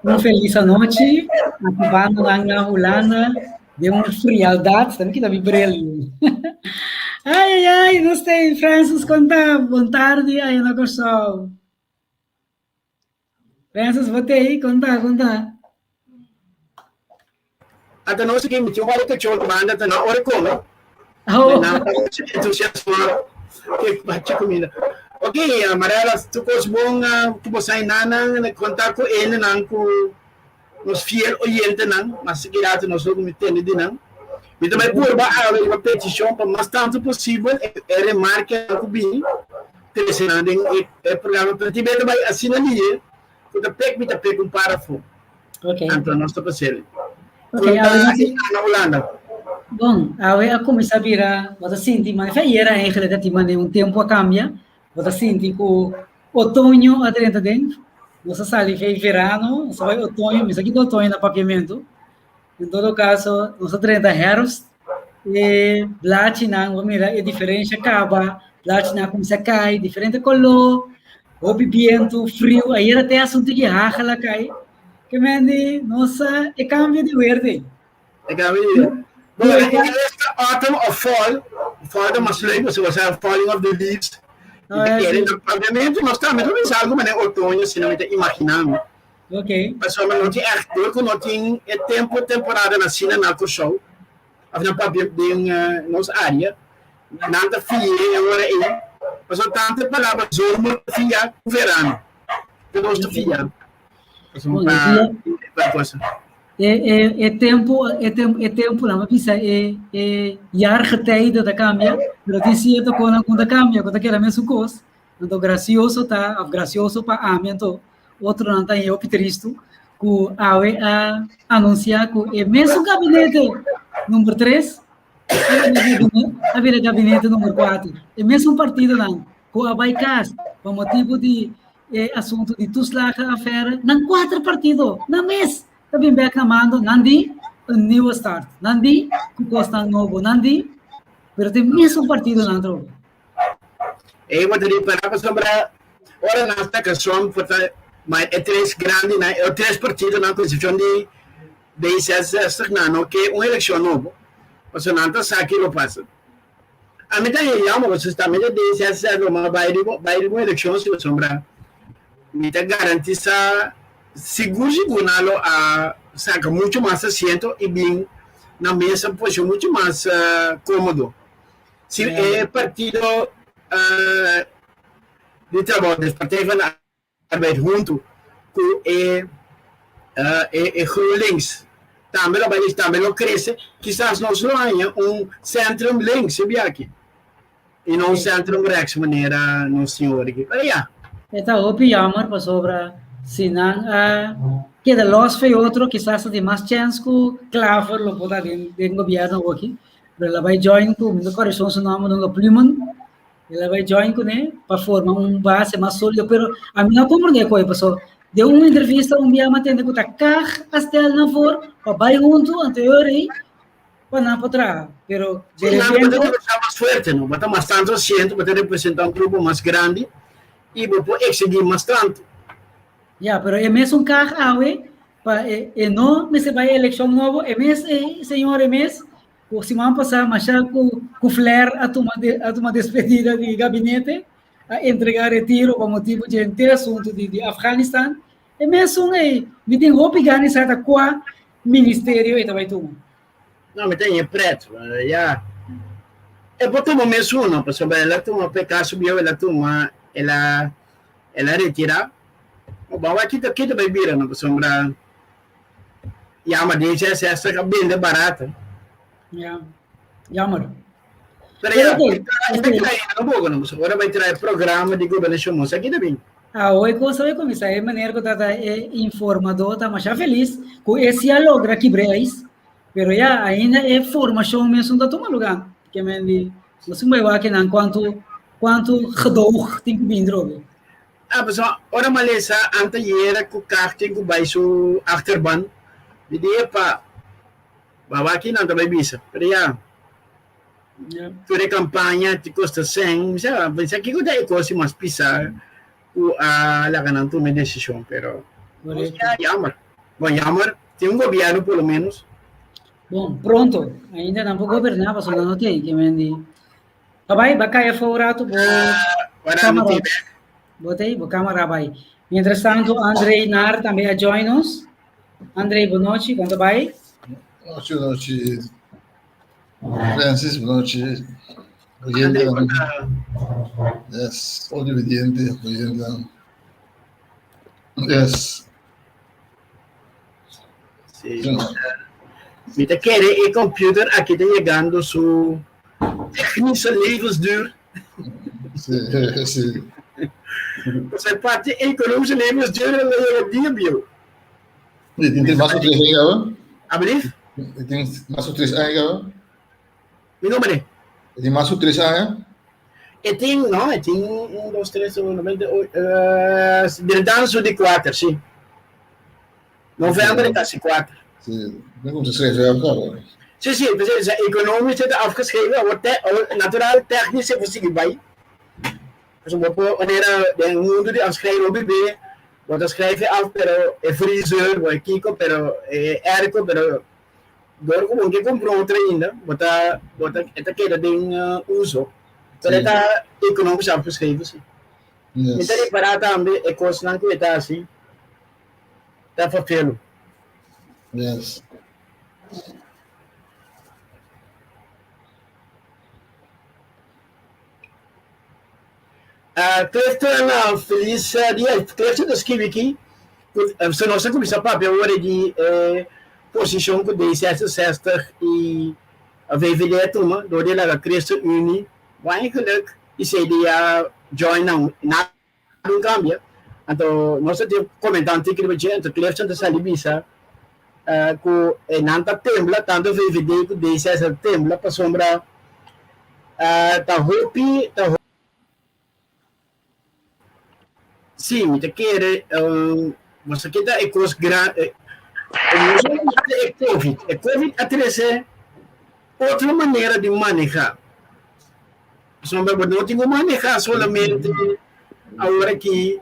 Un felis anochi, akibando nan na Hulanda den un frialdad, ta mi kita mi bril. Ai, ai, ai, nos ta Francis konta, bon tardi aya na Kòrsou. Francis, bo ta ei? Konta, konta. Ata nos aki mi tin un wari kachó na banda ta na ora kome. Oh. Na entusiasma ke bachi kuminda. Ok, Marela, tur kos bon ku bo sa enanan, konta ku enenan ku nos fiel oyentenan, mas ki rato nos lo mi tende di nan. Mi ta bai purba awe riba petishon pa mas tantu posibel e remarkenan ku bini trese nan den e programa, pero tin bes ta bai asina lihe ku ta pek mi ta pek un párafo. Ok. Anto nos ta pasel. Ok, awe Kon nos ta na Hulanda? Bon, awe a kuminsá bira, bo ta sinti, ma fe ayera eigenlijk a tin manera un tempu a kambia, bo ta sinti ku otoño a drenta den, nos a sali fe verano, nos a bai otoño, mi sa kiko otoño na papiamentu, en todo kaso nos a drenta herfst, e blachinan, bo mira e diferensha kaba, blachinan a kuminsá kai, diferente koló, Hopi bientu, friu, ayera te hasta un tiki hagel a kai. Ke men di, no sa e kambio di weer dei. E kambio di weer. Bueno, e ta autumn of fall, fall ta mas leuk, pasobra sa falling of the leaves. Oh, ja, Kere, sí. obviamente nos tambe ta pensa algo manera otoño, si no mi ta imagina mi. Ok. Pasobra no tin echt, door ku no tin e tempo, temporada na asina na Kòrsou, of na papia den nos área, nan ta fia e ora ei, pasobra tantu e palabra zomer ta fia ku verano, ku nos ta fia. Pasobra pa cosa. E e e tempo e tempo e tempo nan bisa e e jaargetijden ta cambia, pero tin cierto konan ku ta cambia, ku ta keda mesun kos. Anto gracioso ta, of gracioso pa ami anto otronan ta hopi tristu ku awe a anunsiá ku e mesun gabinete number 3 a bira gabinete number 4. E mesun partidonan ku a bai kas pa motibu di e asuntu di toeslagenaffaire, nan kuater partido nan mes ta bin bek na mando, nan di un nieuwe start, nan di ku kosnan nobo, nan di, pero ta e mesun partidonan atrobe. E bo ta ripará pasobra ora nan saka som por ta ma e tres grandinan e tres partidonan ku eksepshon di D66 nan no ke un elekshon nobo pasobra nan ta sa ki lo pasa. Ami ta hei yama pasobra tambe ta D66 lo mas bai riba bai riba un elekshon si pasobra mi ta garantisa sigur sigur nan lo a saka muchu mas asiento i bin na mesa posishon muchu mas komodo. Si e partido di trabou, dus Partij van de Arbeid huntu ku e e GroenLinks tambe lo bai tambe lo krese, kisas nos lo haña un centrum links e biaha i no un centrum rechts manera nos tin ora aki. Pero ya. E ta hopi jammer pasobra si nan a keda los fe otro kisas ta tin mas chèns ku Klaver lo por ta den gobièrnu awoki. Pero el a bai join ku, mi no kòrda su nòmber nunka, Plumen. El a bai join kuné pa forma un base mas sólido, pero ami no a komprondé koe, paso den un entrevista un bia mi a tende ku ta Kaag a stel nan for pa bai huntu, anto e ora ei pa nan por traha, pero de Sí, nan bo ta repente. representá mas fuerte, no? Bo ta mas tantu asiento, bo ta representá un grupo mas grandi i bo por eksigí mas tantu. Ya, pero e mesun Kaag awe pa e e no mester bai elekshon nobo, e mes ei, señor e mes, ku siman pasá masha ku ku flair a tuma a tuma despedida di gabinete, a entregá retiro pa motibu dje henter asuntu di di Afganistan, e mesun ei, mi tin hopi gana di sa ta kua ministerio e ta bai tuma. No, mi ta haña pret, ya. E por tuma mesun no, pasobra el a tuma p'e kaso bieu el a tuma, el a El a retirá. Bo a wak kita kita bai bira no pasobra yama den 66 a bende barata. Ja, jammer. Pero ya, e ta trae no poco no, pasobra ora bai trae programa di gobernashon mos aki ta bin. Awe cosa bai kuminsá e manera ku tata e informadó ta masha felis ku e si a logra kibra e ijs, pero ya ainda e formashon mesun ta tuma lugá. Ke men di nos tin bai wak nan kuantu Kuantu gedoog tin ku bin drobe? Ah, pasobra ora mi a lesa antayera ku Kaag tin ku bai su achterban, mi di epa, baba aki nan ta bai bisa. Pero ya, tur e kampaña ti kosta sèn, mi sa, pensa kiko ta e kos di mas pisa ku a laga nan tuma e desishon, pero ya, jammer. Bon, jammer, tin un gobièrnu por lo ménos. Bon, pronto. Ainda nan por goberná, pasobra nan no tin, ke men di. Pa bai, ba kai afó un ratu, bo kámara, bo tei, bo kámara bai. Mientras tanto, André Naar tambe a join nos. André, bon nochi, kon ta bai? Nochi, nochi. Francis, bon nochi. Oyente, yes, audio-vidente, oyente. Yes. Sí. Mi ta kere e computer aki ta yegando su technische levensduur. Sí, sí. Pues e parti economische levensduur lo yega dia bieu. E tin mas ku tres aña kaba? Alblief? E tin mas ku tres aña kaba? Mi no mane? E tin mas ku tres aña? E tin, no, e tin un, dos, tres, noventa, uh, su di kuater, sí. November e kasi kuater. Sí, mi kumsa schrijven ya kaba. Sí, sí, precies. Economisch zit afgeschreven, awor te, awor natural technisch e por sigui bai. Pasobra bo por manera den mundu di afschrijven hopi be, bo ta schrijf af pero e freezer, bo e kiko, pero e airco, pero dor ku bo no ke kumpra otro ainda, bo ta bo ta e ta keda den uso. Pero e ta economisch afgeschreven si. Mi ta repará tambe e kosnan ku e ta hasi ta vervelu. Yes. Clifton felis dia. Clifton ta skibi aki ku so nos a kuminsá papia ora di e posishon ku D66 i VVD a tuma dor di laga ChristenUnie bo eigenlijk i CDA join nan nada no kambia. Anto nos a tin komentá un tiki riba dje anto Clifton ta sali bisa ku nan ta tembla tantu VVD ku D66 ta tembla pasobra ta hopi ta Sí, mi ta kere, boso ke ta e kos gran, no solamente e Covid, e Covid a trese otro manera di maneha. Pasobra bo no tin ku maneha solamente awor aki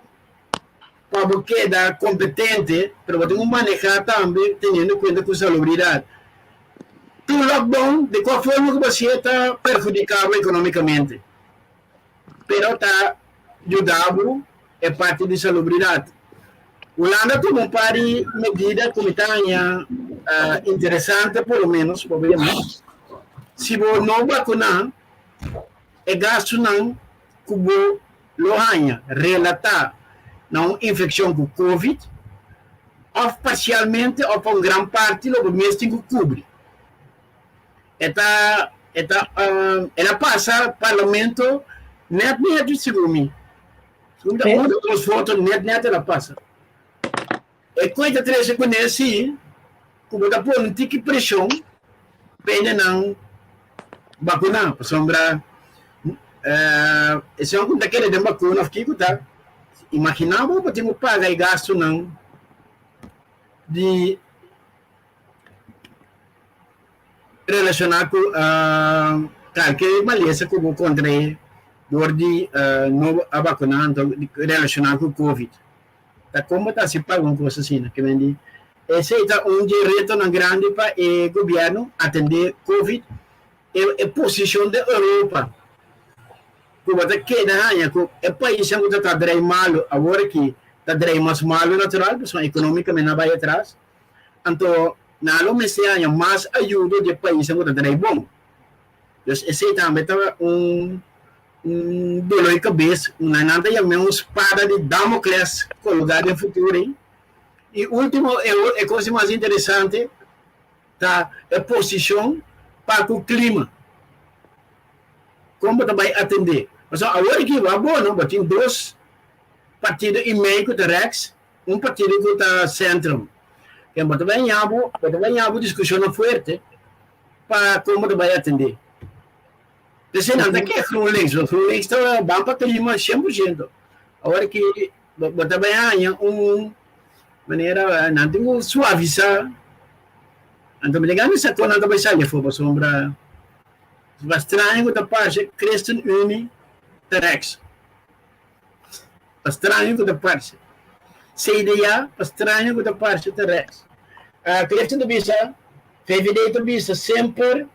pa bo keda kompetente, pero bo tin ku maneha tambe teniendo kuenta ku salubridat. Tur lockdown, di kua forma ku bo hasié ta perhudiká bo ekonomikamente. pero ta yuda bo e parti di salubridat. Hulanda tuma un par di medida ku mi ta haña interesante por lo menos, por yama. Si bo no bakuná, e gastunan ku bo lo haña relatá na un infekshon ku covid, òf parsialmente òf pa un gran parti lo bo mes tin ku kubri. E ta e ta el a pasa parlamento net net segun mi. Segun mi ta un of dos voto net net el a pasa. E koe ta trese kuné si ku bo ta pone un tiki preshon pa hendenan bakuná pasobra esun ku ta kere den bakuna of kiko ta imaginá bo bo tin ku paga e gastunan di Relashoná ku kalke malesa ku bo kontraé dor di no a bakuná anto relashoná ku covid. Ta kon bo ta hasi paga un kos asina? Ke men di esei ta un dje retonan grandi pa e gobièrnu atendé covid. E posishon di Europa ku bo ta keda haña ku e paisnan ku ta ta drei malu awor aki ta drei mas malu natural pasobra ekonómikamente nan a bai atras. Anto nan lo mester haña mas ayudo di e paisnan ku ta drei bon. Dus esei tambe ta un un dolor di kabes, nan nan ta yam'é un spada di Damocles kologá den futuro ei. I último, e e kos di mas interesante ta e posishon pa ku klima. Kon bo ta bai atendé? Pasobra awor aki bo a bono, bo tin dos partido i mei ku ta rèks, Un partido ku ta centrum. Ken bo ta bai ña bo, bo ta bai ña bo diskushonnan fuerte pa kon bo ta bai atendé. P'esei nan ta ke GroenLinks, bo GroenLinks ta ban pa klima 100%. Awor ki bo ta bai haña un manera nan tin ku suavisá, anto mi ta gana sa kon nan ta bai sali afó pasobra ta straño ku ta parse ChristenUnie ta rèks. Ta straño ku ta parse. CDA, pa straño ku ta parse ta rechts. Clifton ta bisa, VVD ta bisa semper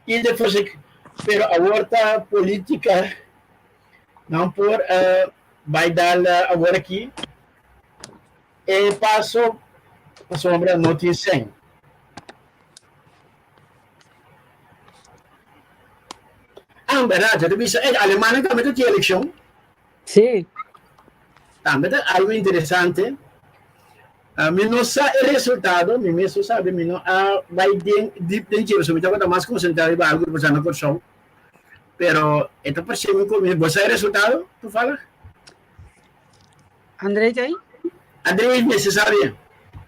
ieder voor zich, pero awor ta politica, nan por bai dal awor aki e paso pasobra no tin sèn. Ah, berdad, ta bisa, eh, Alemania tambe ta tin eleccion. Sí. Tambe ta algo interesante. Uh, mi no sa e resultado, mi mes no sabe, mi no a bai den diep den dje, so mi tabata mas concentrado riba algo ku pasa na Kòrsou. Pero e ta parse mi ku mi, bo sa e resultado, toevallig? André ta ahí? André mester sabi.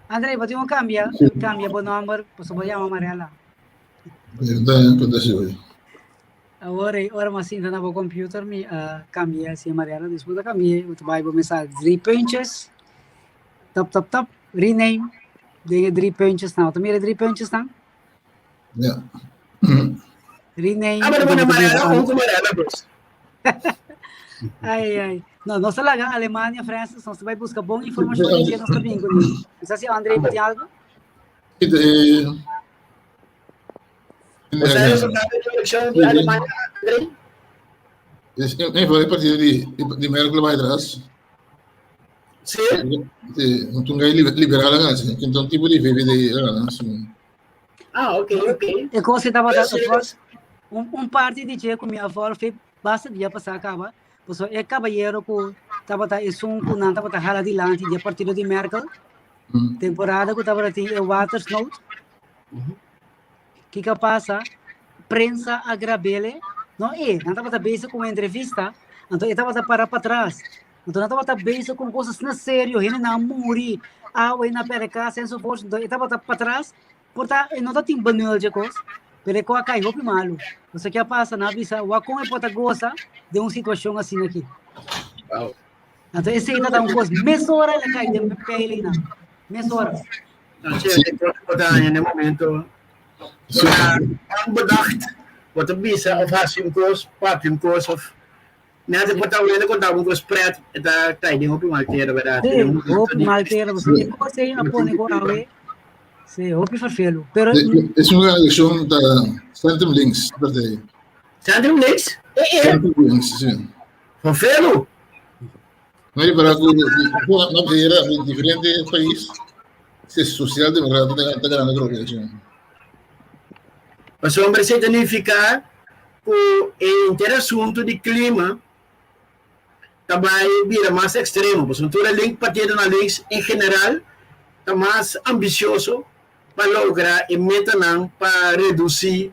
André, bo tin un cambia, cambia bo nomber, pasobra bo yama Mariela. Awor ei ora mi a sinta na bo computer mi a cambia si Mariela despues a cambia bo ta bai bo mesa drie puntjes tap tap tap rename den e drie puntjes nan bo ta mira e drie puntjes nan? Ja. Rename Ah, pero pone Mariela un ku Mariela dos. Ai ai no nos ta laga Alemania Francis nos ta bai busca bon informacion di dje nos ta bin kuné. No sa si Andre bo tin algo? Eh, Bo sa resultado di eleccion di Alemania, André? Es een van de partido di, di Merkel vai atrás. Sí? Sí, un tunga liberal assim, que então tipo de VVD, assim. Ah, ok, ok. E cosa tabata un, un parte di dje ku mi avó fe basta dia pasá kaba. Pasobra e kabayero ku tabata esun ku nan tabata hala dilanti di e partido di Merkel, temporada ku tabata tin e watersnood, Kiko a pasa? Prensa a grab'ele. No e, nan tabata bezig ku un entrevista, anto e tabata para patras. Anto nan tabata bezig ku un kos asina serio, hendenan a muri, awa hende a pèrdè kas enzovoorts. Anto e tabata patras, por ta e no ta tin benul dje kos, pero e kos a kai hopi malu. Pasobra ke a pasa? Nan a bisa, wak kon e por ta gosa den un situashon asina aki. Anto esei ta un kos, mesora el a kai den peilingnan, mesora. Entonces, e kos ta haña na e momento ta onbedacht, bo ta bisa of hasi un kos, papia un kos of net por ta wende konta un kos pret, e ta kai den hopi mal tera, berdad. Sí, hopi mal tera, pasobra e kos ei a pone ku awe, sí, hopi ferfelu. Pero Es un eleccion ta centrum links, partij. Centrum links? Eh, eh. Centrum links, sí. Ferfelu? No ripará ku na bera di diferente pais se sosialdemokrata ta ganando troke elekshon. Pasobra esei ta nifiká ku e henter asuntu di klima ta bai bira mas ekstremo. Pasobra tur e link partidonan links en general ta mas ambisioso pa logra e metanan pa redusí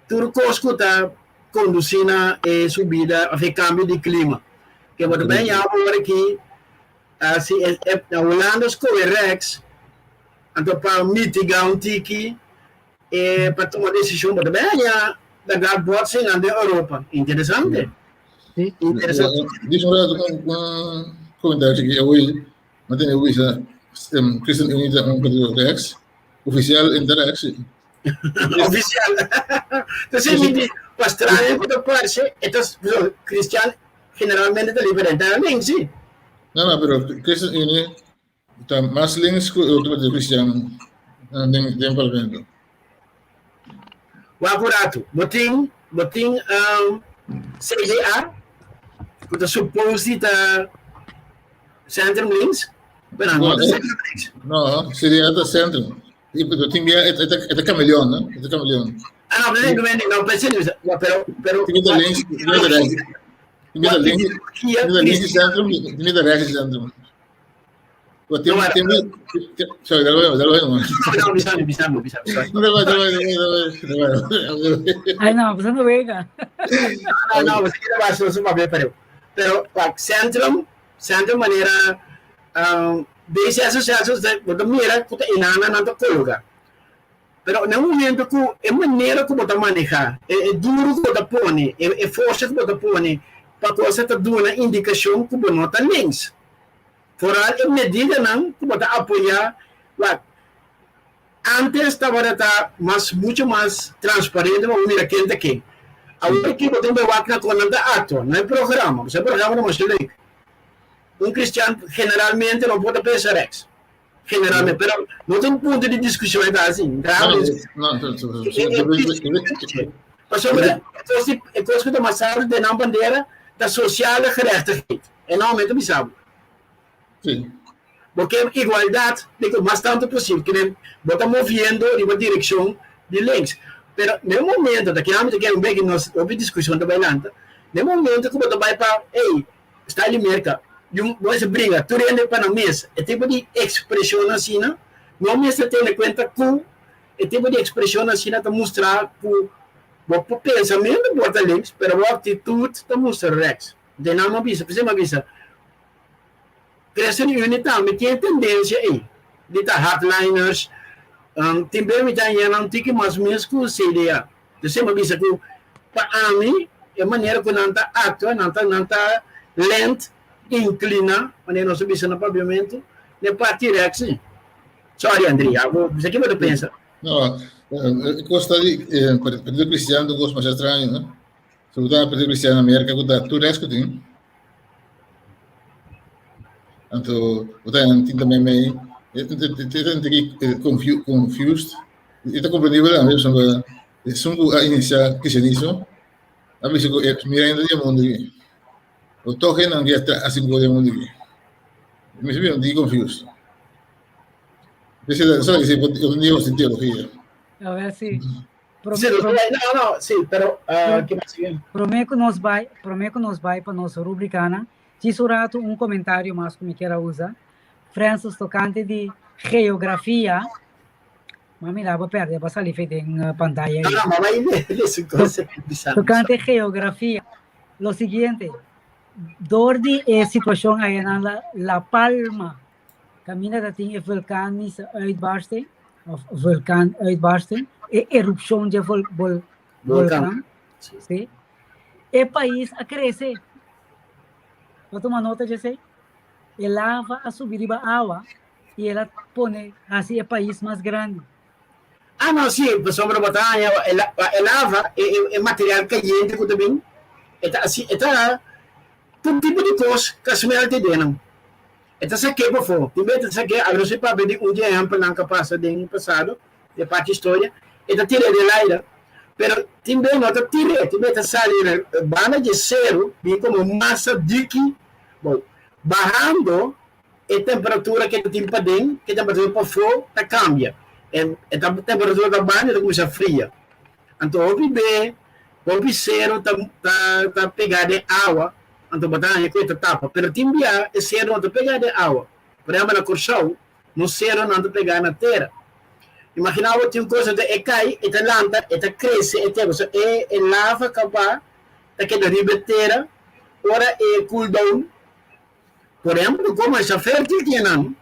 tur kos ku ta kondusí na e subida òf e kambio di klima. Ke bo ta bai haña awor aki, si e na Hulanda skohe rèks, anto pa mitigá un tiki e pa tuma desishon bo ta bai haña bèrdat bòtsingan den Europa. Interesante. Interesante. Disa un rato un komentario chikí. Awor mi tene bisa Christen Unie ta un partido rèks, ofisial en ta rèks. Oficial. Entonces, mi di, pa straño ku ta parse, e ta, cristian generalmente ta liberal, ta links, sí. No, no, pero Christen Unie ta mas links ku e otro partido cristian den, den parlamento. Wak un ratu, bo tin, bo tin um, CDA, ku ta supose di ta centrum links, pero no ta centrum links. No, CDA ta centrum. Y pero tin bia e ta cameleon, no? E ta cameleon. Ah, no, pero no, pero pero pero Tin bia links, tin bia rechts. Tin bia links, tin bia links centrum, tin bia rechts centrum. Pero tin tin sorry, dale dale dale. No, bisami, bisami, bisami, sorry. No, dale dale dale dale. Ay, no, pues no venga. No, no, pues kita basta su papel pero pero centrum, centrum manera um, Deze asosiashon bo ta mira ku ta inana nan ta kologa. Pero na e momento ku e manera ku bo ta maneha, e duru ku bo ta pone, e forsa ku bo ta pone pa cosa ta duna indikashon ku bo no ta links. Foral e medidanan ku bo ta apoya, wak, antes tabata ta mas mucho mas transparente pa bo mira ken ta ken. Awor aki bo tin bai wak na kon nan ta aktua, no e programa, pasobra e programa ta masha leuk. Un kristian generalmente no por ta pensa rechts. Generalmente, pero no ta un punto di diskushon e ta así. No, Pasobra e kos ku ta mas alto den nan bandera ta sociale gerechtigheid. E no mi ta bisa bo. Sí. Bo ke igualdat di ku mas tantu posibel. Ke men bo ta moviendo riba direkshon di links. Pero na e momento, ta keda mi ta kere un beki nos hopi diskushon ta bai lanta, na e momento ku bo ta bai pa, ey, sta li Merka, yu bo mester bringa tur hende pa nan mes. E tipo di ekspreshon asina no mester tene kuenta ku e tipo di ekspreshon asina ta mustra ku bo pensamentu por ta links, pero bo aktitut ta mustra rèks. Den nan mi a bisa, p'esei mi a bisa, ChristenUnie tambe tin e tendensia ei di ta hardliners, tin bes mi ta haña nan un tiki mas mes ku CDA. P'esei mi a bisa ku pa ami e manera ku nan ta aktua, nan ta nan ta lent, inkliná, manera nos ta bisa na papiamentu, na e parti rèks ei. Sorry Andri, abo bisa ki bo ta pensa? No, e kos ta di Partido Cristiano ta un kos masha straño, no? Sobre todo Partido Cristiano na Merka ku ta tur rèks ku tin. Anto, bo ta tin tambe mei, e ta un tiki confused. E ta komprendibel tambe pasobra esun ku a inisiá kristianismo a bisa ku e mira ainda di e mundu aki. Bo tòg e nan ke ta hasi un kos di e mundu aki. Mi ta bira un tiki confused. Esei ta un dia nos tin teologia. Awel si. Sí, no, no, sí, pero uh, ke mas bien? Promé ku nos bai, promé ku nos bai pa nos rubrikanan, djis un ratu un komentario mas ku mi kier a usa. Francis tokante di geografia, ma mi laba pèrdè, ba sali fe den pantaya No, no, ma bai lesa un cosa ki bisa. Tokante geografia, lo siguiente, dor di e situashon aya na La, La Palma, Kaminda ta tin e vulkanische uitbarsting, of vulkaanuitbarsting, e erupshon dje vol, vol, volkan. Sí. E pais a krese. Bo tuma nota dje esei? E lava a subi riba awa i el a pone hasi e pais mas grandi. Ah, no, sí, pasobra bo ta haña e lava, e material kayente ku ta bin, e ta hasi, e ta tur tipo di kos ka smelte den nan. E ta sak'é pafó. Tin bes e ta sak'é, awe nos a papia di un di e ehèmpelnan ku a pasa den pasado, den parti historia, e ta tir'é den laira. Pero tin bes no ta tir'é, tin bes e ta sali na banda dje seru, bin komo masa diki. Bon, bahando e temperatura ke ta tin paden, ke temperatura pafó ta kambia. E temperatura ta banda e ta kuminsá fria. Anto hopi be, hopi seru ta ta ta pegá den awa, anto bo ta haña ku e ta tapa. Pero tin bia e seru no ta pegá den awa. Por ehèmpel na Kòrsou, nos serunan ta pegá na tera. Imaginá bo tin un kos anto e kai, e ta lanta, e ta krese e tera. Pasobra e e lava kaba ta keda riba e tera ora e cool down. Por ehèmpel, komo esha fértil tin nan.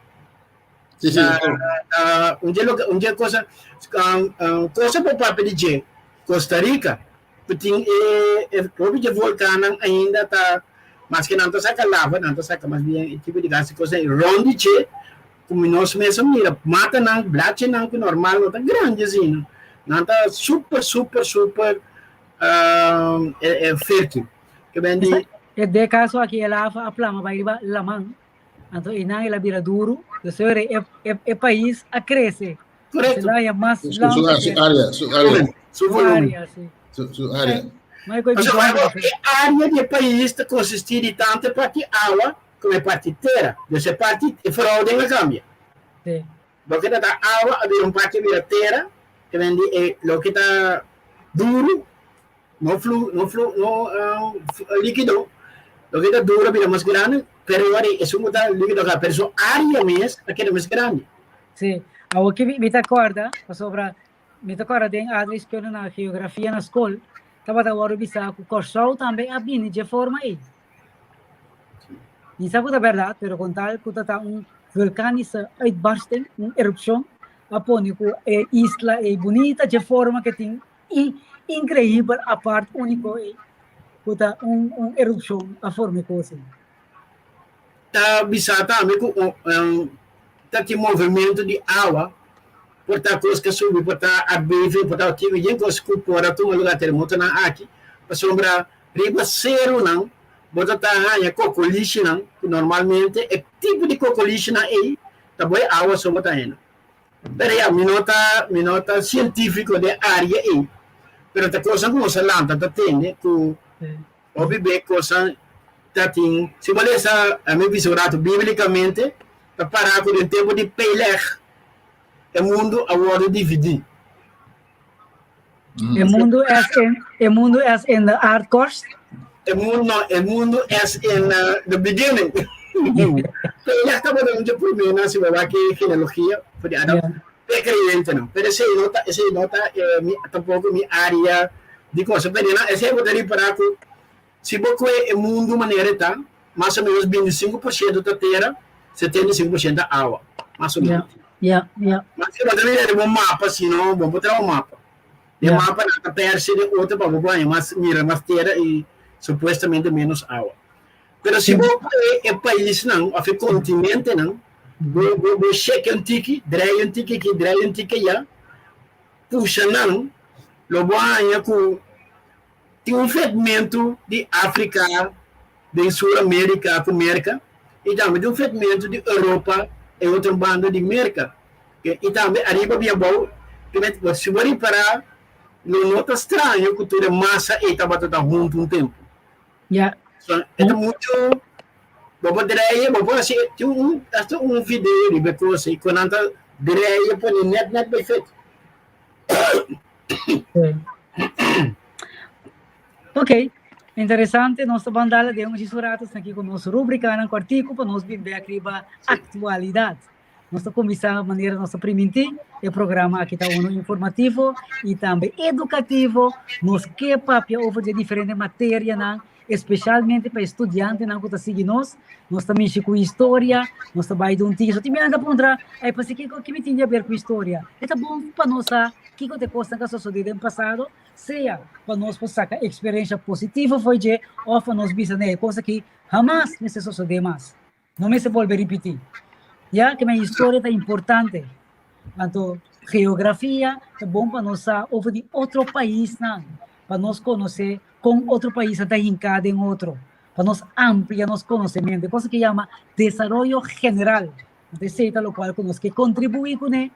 Sí, sí. Un dje loke, un dje cosa, cosa por papia di dje, Costa Rica, ku tin e, e hopi dje volkannan ainda ta, maske nan ta saka lava, nan ta saka mas bien e tipo di gas i cosa ei rond di dje, ku mi nos mes a mira matanan, blachinan ku normal no ta grandi asina, nan ta super, super, super fértil. Ke ben di. E de kaso aki e lava a plama bai riba laman. Anto einan el a bira duru, dus ora e, e, e pais a krese. Correcto. El a haya mas Su, land. su, su área, su área, Su volumen. área, sí. su, su área. Maar ik weet O sea, niet e área di e pais ta konsistí di tantu e parti awa komo e parti tera. Dus e parti, e verhouding a kambia. Sí. Loke ta ta awa a bira un parti a bira tera, ke men di e loke ta duru No flu, no flu, no likido. Loke ta duro bira mas grandi, pero ora esun ku ta likido ka, pero su área mes a keda mas grandi. Sí, awor ki mi ta kòrda, pasobra mi ta kòrda den aardrijkskunde na geografia na skol, tabata wòrdu bisá ku Kòrsou tambe a bini dje forma ei. Mi sa ku ta bèrdat, pero kon tal ku ta ta un vulkanische uitbarsting, un erupshon, a pone ku e isla ei bunita dje forma ke tin I inkreibel apart úniko ei ku ta un un erupshon a forma e kos ei. Ta bisa tambe ku ta tin movementu di awa, por ta kos ku a subi, por ta aardbeving, por ta tin yen kos ku por a tuma lugá teremotonan aki, pasobra riba serunan bo ta ta haña kokolishinan. ku normalmente e tipo di kokolishinan ei ta bai awa so bo ta hena. Pero ya, mi no ta mi no ta sientífiko den área ei, pero ta kosa ku nos a lanta ta tende ku hopi be kosa ta tin. Si bo lesa, mi bisa un ratu, bíblikamente ta pará ku den tempu di Peleg e mundu a wòrdu dividí. E mundu as in, e mundu as in de aardkorst? E mundu, no, e mundu as in the beginning. Peleg tabata un dje promé nan, si bo wak e genealogia for di Adam, p'e kreyentenan. Pero esei no ta, esei no ta mi, tampoko mi área di cosa. Pero nan, esei bo ta ripará ku si bo kue e mundu manera e ta, mas o ménos 25% ta tera, 75% ta awa, mas o ménos. Mas si bo ta mira riba un mapa, si no, bo por traha un mapa. Den mapa nan ta pèrsè den otro pa bo por haña mas, mira mas tera i supuestamente ménos awa. Pero si bo kue e paisnan òf e kontinentenan, bo bo bo sheke un tiki, drei un tiki aki, drei un tiki ayá, pusha nan, lo bo haña ku Tin un fetmentu di Afrika den Sur Amerika ku Merka i tambe tin un fetmentu di Europa e otro banda di Merka. I tambe ariba bien abou. Si bo ripará lo no ta straño ku tur e masa ei tabata ta huntu un tempu. So, e ta muchu bo por dreia, bo por hasi tin un hasta un video riba e kos ei ku nan ta dreia pone nèt nèt bai fet. Ok, interesante. Nos ta ban dale den un su rato aki ku nos rubrikanan kòrtiku pa nos bin bèk riba aktualidat. Nos ta kuminsá manera nos ta primintí, e programa aki ta unu informativo i tambe edukativo. Nos ke papia over di e diferente materianan Especialmente pa e studiantenan cu ta sigui nos, nos ta mishi cu historia, nos ta bai dun tiki. So tin biaha ta puntra, ay pasi kico ki mi tin di haber cu historia? E ta bon pa nos sa kico ta e cosnan cu a sosode den pasado, sea pa nos por saca experiencia positivo fo'i dje of pa nos bisa, nee, e cos aki hamas mester sosode mas. No mester bolbe ripití. Ya ke men historia ta importante. Anto geografia ta bon pa nos sa over di otro paisnan, pa nos konosé kon otro paisnan ta hinká den otro, pa nos amplia nos konosementu, e cosa ke yama desaroyo general. Anto esei ta lokual ku nos ke kontribuí kuné.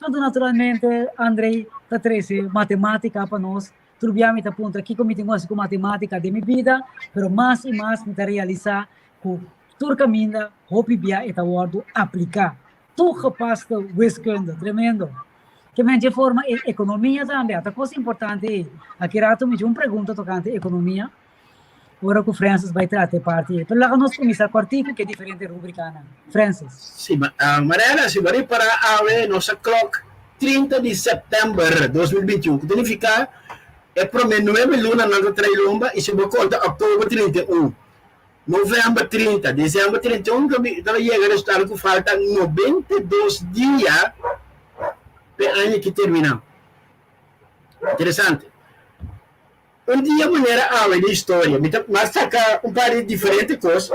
Anto naturalmente Andrei ta trese matemátika pa nos. Tur bia mi ta puntra kiko mi tin ku hasi ku matemátika den mi bida, pero mas i mas mi ta realisá ku tur kaminda hopi bia e ta wòrdu apliká. Toegepaste wiskunde, tremendo. Ke men dje forma e ekonomia tambe, ata kos importante ei. Aki rato mi tin un pregunta tokante ekonomia, ora ku Francis bai trata e parti ei. Pero laga nos kuminsá kòrtiku ku e diferente rubrikanan. Francis. Si, Mariana, si bo ripará awe nos a klòk 30 di sèptèmber 2021, ku ta nifiká e promé nuebe lunanan ta trae lomba i si bo konta òktober 31, November 30, December 31 ta ta yega resultado ku falta 92 dia p'e aña ki terminá. Interesante. Un dia manera awe den historia, mi ta mas saka un par di diferente kos.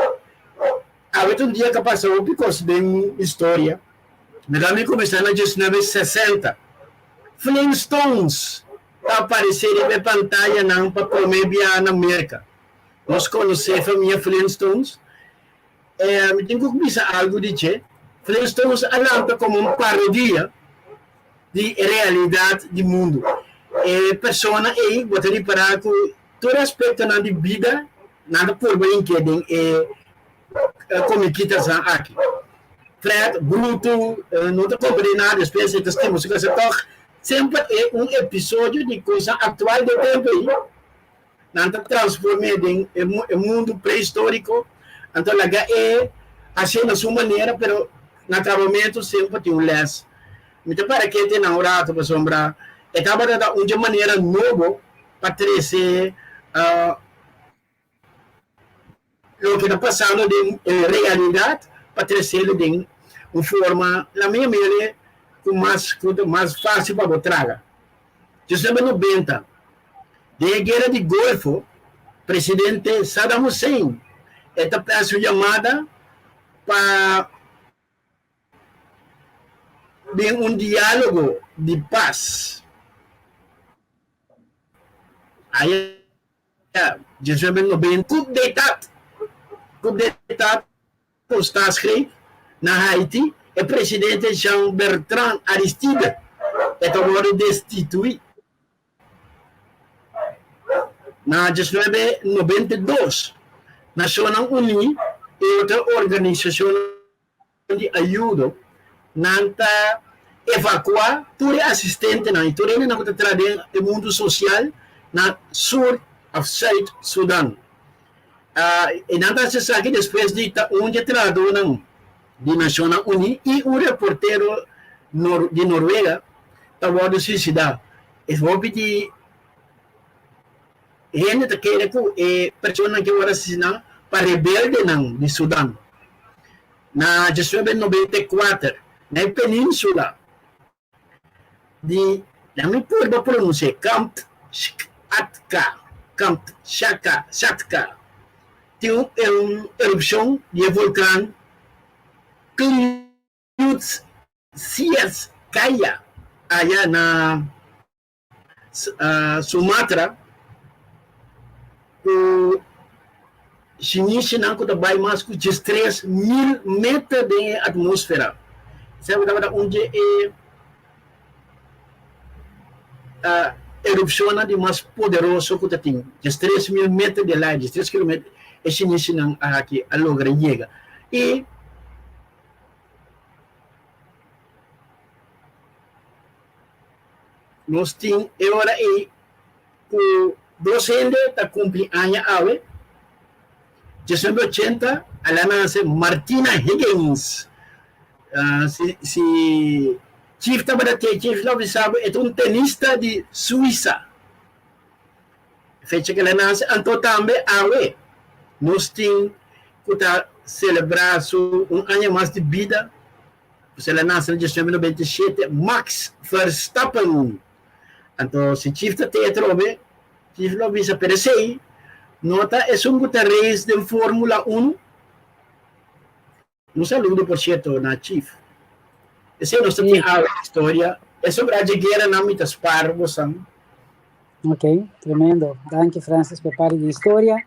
Awe ta un dia ku a pasa hopi kos den historia. Mi ta mi kuminsá na 1960. Flintstones ta aparesé riba e pantayanan pa promé biaha na Merka. Nos konosé famia Flintstones. E mi tin ku bisa algu di dje. Flintstones a lanta komo un parodia di e realidat di mundu. E persona ei bo ta ripará ku tur aspektonan di bida nan ta purba hink'é den e komikitasnan aki. Fred, brutu, no ta komprendé nada, despues e ta stima su kasa tòg. Semper e un episodio di kosnan aktual den tempu ei. Nan ta transform'é den e mundu prehistórico, anto laga e hasié na su manera, pero na trabamentu semper tin un lès. Mi ta para kete nan un rato pasobra e tabata ta un dje manera nobo pa trese loke ta pasando den e realidat pa treselo den un forma la mi mele ku mas ku ta mas fásil pa bo traga. Djesnuebe nobenta, den e guera di Golfo, presidente Saddam Hussein e ta pèsi un yamada pa den un diálogo di pas. Aya 1990, Coup d'Etat, Coup d'Etat. ku staatsgreep na Haiti, e presidente Jean-Bertrand Aristide e ta wòrdu destituí. Na 1992, Nashonnan Uní i otro organisashonnan di ayudo nan ta evakuá tur e asistentenan i tur hendenan ku ta traha den e mundu sosial na Sur òf Sùit Sudan. I nan ta hasi esaki despues di ta un dje trahadónan di Nashonnan Uní i un reportero di Norwega ta wòrdu suisidá. E hopi di hende ta kere ku e personanan ke wòrdu asesiná pa rebeldenan di Sudan. Na 1994, na e península di, mi purba pronunsi'é, Kamtchatka, Kamtchatka, tin un erupshon di e volkan Klyuchevskaya aya na Sumatra ku shinishinan ku ta bai mas ku 13,000 meter den e atmósfera. Esei tabata un di e erupshonnan di mas poderoso ku ta tin. 13,000 meter di lae, 13 kilometer, e shinishinan aki a logra yega. I Nos tin e ora ei ku dos hende ta kumpli aña awe. 1980 a la nase Martina Higgins. Si si Chief tabata te, Chief lo bisa bo e ta un tenista di Suisa. Fecha ku el a nase. Anto tambe awe nos tin ku ta selebrá su un aña mas di bida. El a nase na 1997, Max Verstappen. Anto si Chief ta te atrobe, Chief lo bisa, pero esei no ta esun ku ta race den Formula Uno? Un saludo por cierto na Chief. Esei nos ta tin awe historia. E sobra dje gueranan mi ta spar bosan. Ok, tremendo. Danki Francis pa parti di historia.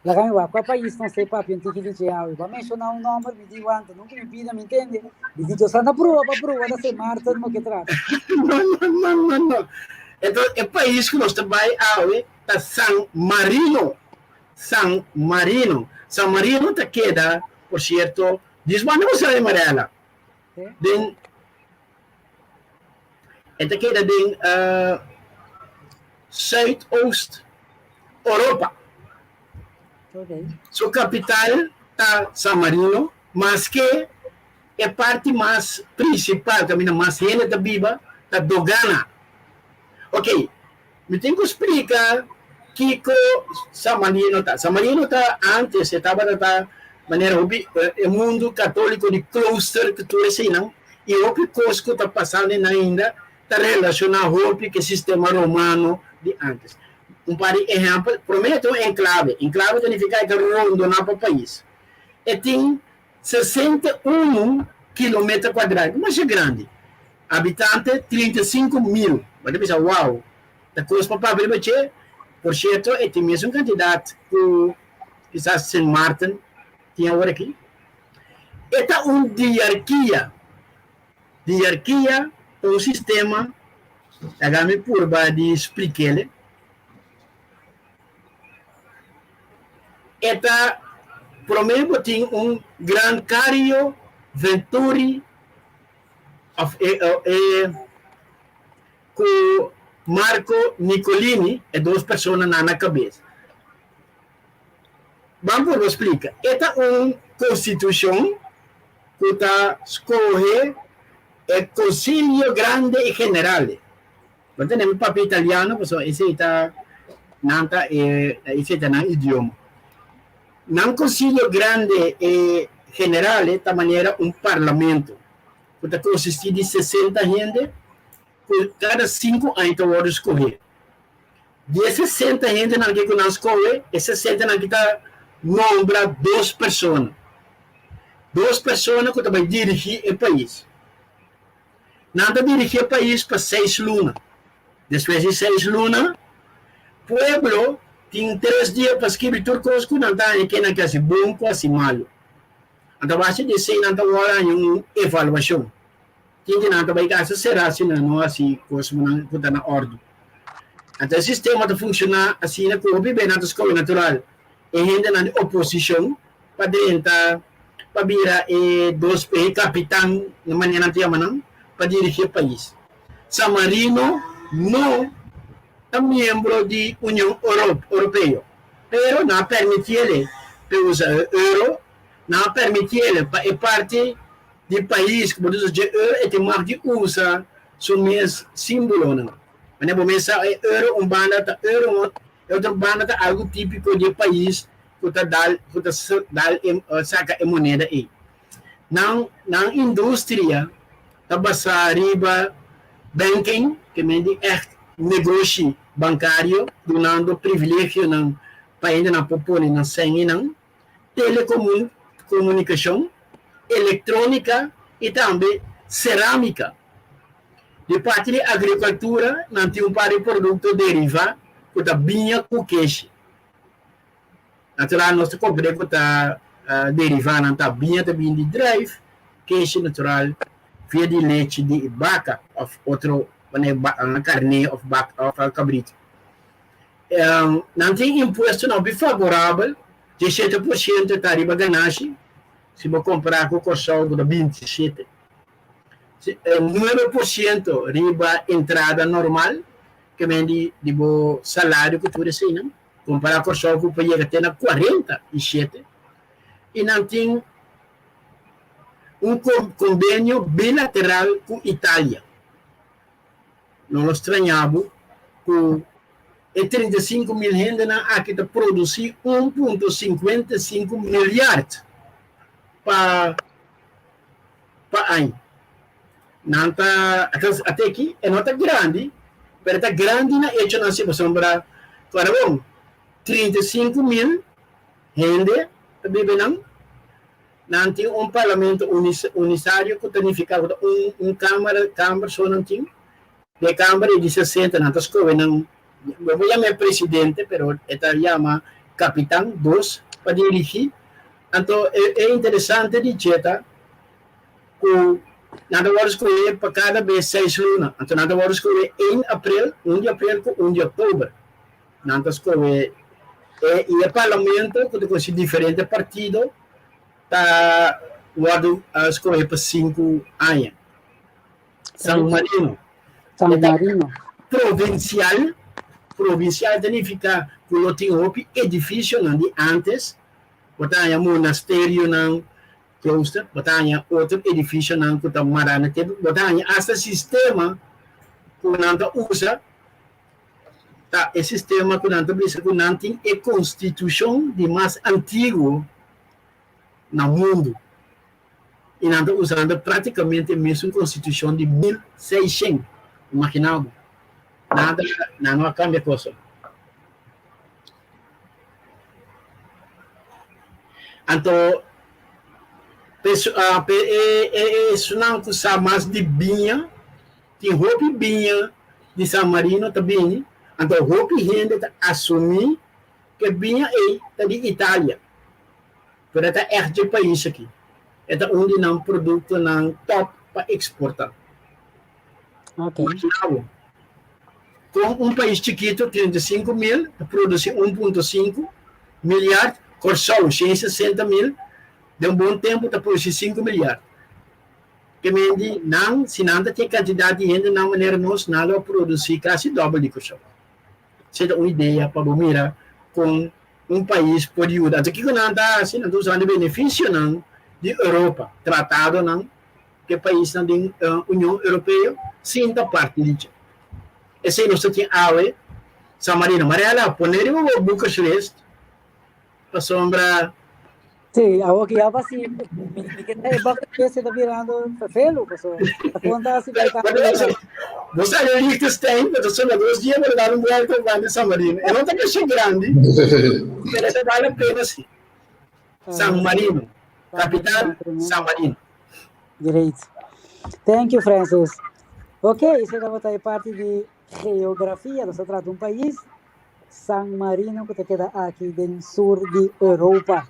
Laga mi wak, kua pais nos ta e papia un tiki di dje awe? Bo a menshoná un nòmber, mi di wanta, nunka mi bida mi ntende. Mi di Dios anda pruba pa pruba ta Saint Maarten mo ke trata. No, no, no, no, no. Enton e pais ku nos ta bai awe ta San Marino. San Marino. San Marino ta keda, por sierto, dis wanda bo sabi Mariela? Den E ta keda den Zuidoost Oropa. Su kapital ta San Marino, maske e parti mas prinsipal kaminda mas hende ta biba ta Dogana. Ok, mi tin ku splika kiko San Marino ta. San Marino ta antes e tabata ta manera hopi e mundu katóliko di klooster ku tur eseinan. I hopi kos ku ta pasando einan ainda ta relashoná hopi ku e sistema romano di ántes. Un par di ehèmpel, promé e ta un enklave. Enklave ta nifiká e ta rondoná pa pais. E tin 61 kilometer kuadrá, ku masha grandi. Habitante, 35,000. Bo ta bisa, Wow! Ta kos pa papia riba dje. Por sierto, e tin mesun kantidat ku kisas Sint Maarten tin aworakí. E ta un diarkia. Diarkia ta un sistema, laga mi purba di splik'el. E ta, promé bo tin un Gran Cario Venturi of e e ku Marco Nicolini, e dos personanan na kabes. Ban por bo splika. E ta un konstitushon ku ta skohe e Konsilio Grande i Generale. Bo tene mi papia italiano pasobra esei ta nan ta e esei ta nan idioma. Nan Konsilio Grande e Generale ta manera un parlamento ku ta konsistí di 60 hende ku kada sinku aña ta wòrdu skohé. Di e 60 hendenan ke ku nan skohe, e sesentenan ki ta nombra dos persona. Dos persona ku ta bai dirigí e pais. Nan ta dirigí e pais pa seis luna. Despues di seis luna, pueblo tin tres dia pa skibi tur kos ku nan ta haña ke nan ke hasi bon ku hasi malu. Anto a base di esei nan ta wòrdu haña un evaluashon. Tin di nan ta bai kasa será si nan no hasi kos ku ta na òrdu. Anto e sistema ta funshoná asina ku hopi bes nan ta skohe natural e hendenan di oposishon pa drenta pa bira e dos e kapitan na manera nan ta yama nan pa dirigí e pais. San Marino no ta miembro di Union Oropeo, pero nan a permitiele pa e usa e euro, nan a permitiele pa e parti di pais ku bo ta usa dje euro e tin mag di usa su mes simbolonan. Manera bo mes sa e euro un banda ta euro e otro banda ta algu tipiko di e pais ku ta dal ku ta dal e saka e moneda ei. Nan nan industria ta basá riba banking, ke men di ègt negoshi bankario, dunando privilegionan pa hendenan por pone nan sènginan, telekomunikashon, elektrónika i tambe serámika. Di parti di agrikultura nan tin un par di produkto derivá ku ta biña ku keshi. Natural nos ta komprendé ku ta derivá nan ta biña ta bini di druif, keshi natural via di lechi di baka òf otro manera karné òf baka òf kabritu. Nan tin impuestonan hopi favorabel, 17% ta riba ganashi, si bo kompará ku Kòrsou ku ta 27. 9% riba entrada normal, ke men di di bo salario ku tur eseinan, kompará Kòrsou ku por yega te na 47. I nan tin un kombenio bilateral ku Italia. No lo straña bo ku e 35.000 hendenan aki ta produsí 1.55 milyard pa pa aña. Nan ta ate aki e no ta grandi, pero e ta grandi na echonan si pasobra kòrda bon, 35.000 hende ta biba nan. Nan tin un parlamento unisario ku ta nifiká ku ta un un kámara kámara so nan tin. Den e kámara ei di 60 nan ta skohe nan, bo por yama e presidente pero e ta yama kapitan dos pa dirigí. Anto e e interesante di dje ta ku nan ta wòrdu skohe pa kada bes seis luna. Anto nan ta wòrdu skohe ein aprel, un di aprel ku un di òktober. Nan ta skohe e i e parlamento ku ta kosi diferente partido ta wòrdu skohe pa sinku aña. San Marino. San Marino. Provinsial, provinsial ta nifiká ku lo tin hopi edifisionan di ántes, bo ta haña monasterionan, klooster, bo ta haña otro edifisionan ku ta mará na tempu, bo ta haña asta sistema ku nan ta usa. Ta e sistema ku nan ta bisa ku nan tin e konstitushon di mas antiguo na mundu i nan ta usando praktikamente e mesun konstitushon di 1600. Imaginá bo. Nada, nan no a kambia kosa. Anto, pe e esunnan ku sa mas di biña Tin hopi biña di San Marino ta bini, anto hopi hende ta asumí ku e biña ei ta di Italia. Pero e ta ègt dje pais aki. E ta un di nan produktonan tòp pa eksportá. Imaginá bo, kon un pais chikitu, 35 mil, ta produsí 1.5 milyard, Kòrsou, 160 mil, den un bon tempu ta produsí 5 milyard. Ke men di nan, si nan ta tin e kantidat di hende nan manera nos, nan lo a produsí kasi dòbel di Kòrsou. Esei ta un idea pa bo mira kon un pais por yuda. Anto kiko nan ta hasi? Nan ta usando e benefisionan di Europa, tratadonan ku e paisnan den Union Europeo sin ta parti di dje. Esei nos ta tin awe, San Marino. Mariela, pone riba bo boekerslist pasobra. Sí, awor ki ya pa si mi ke ta e bucket list ta birando vervelu, paso ta konta si bai kambia. Bo sa di Liechtenstein, bo ta sona 2 dia bo ta dal un buelta banda San Marino. E no ta kasha grandi, pero ta bal la pena si. San Marino, kapital San Marino. Great. Thank you, Francis. Ok, esei tabata e parti di geografia. Nos ta trata un pais San Marino ku ta keda aki den sur di Europa.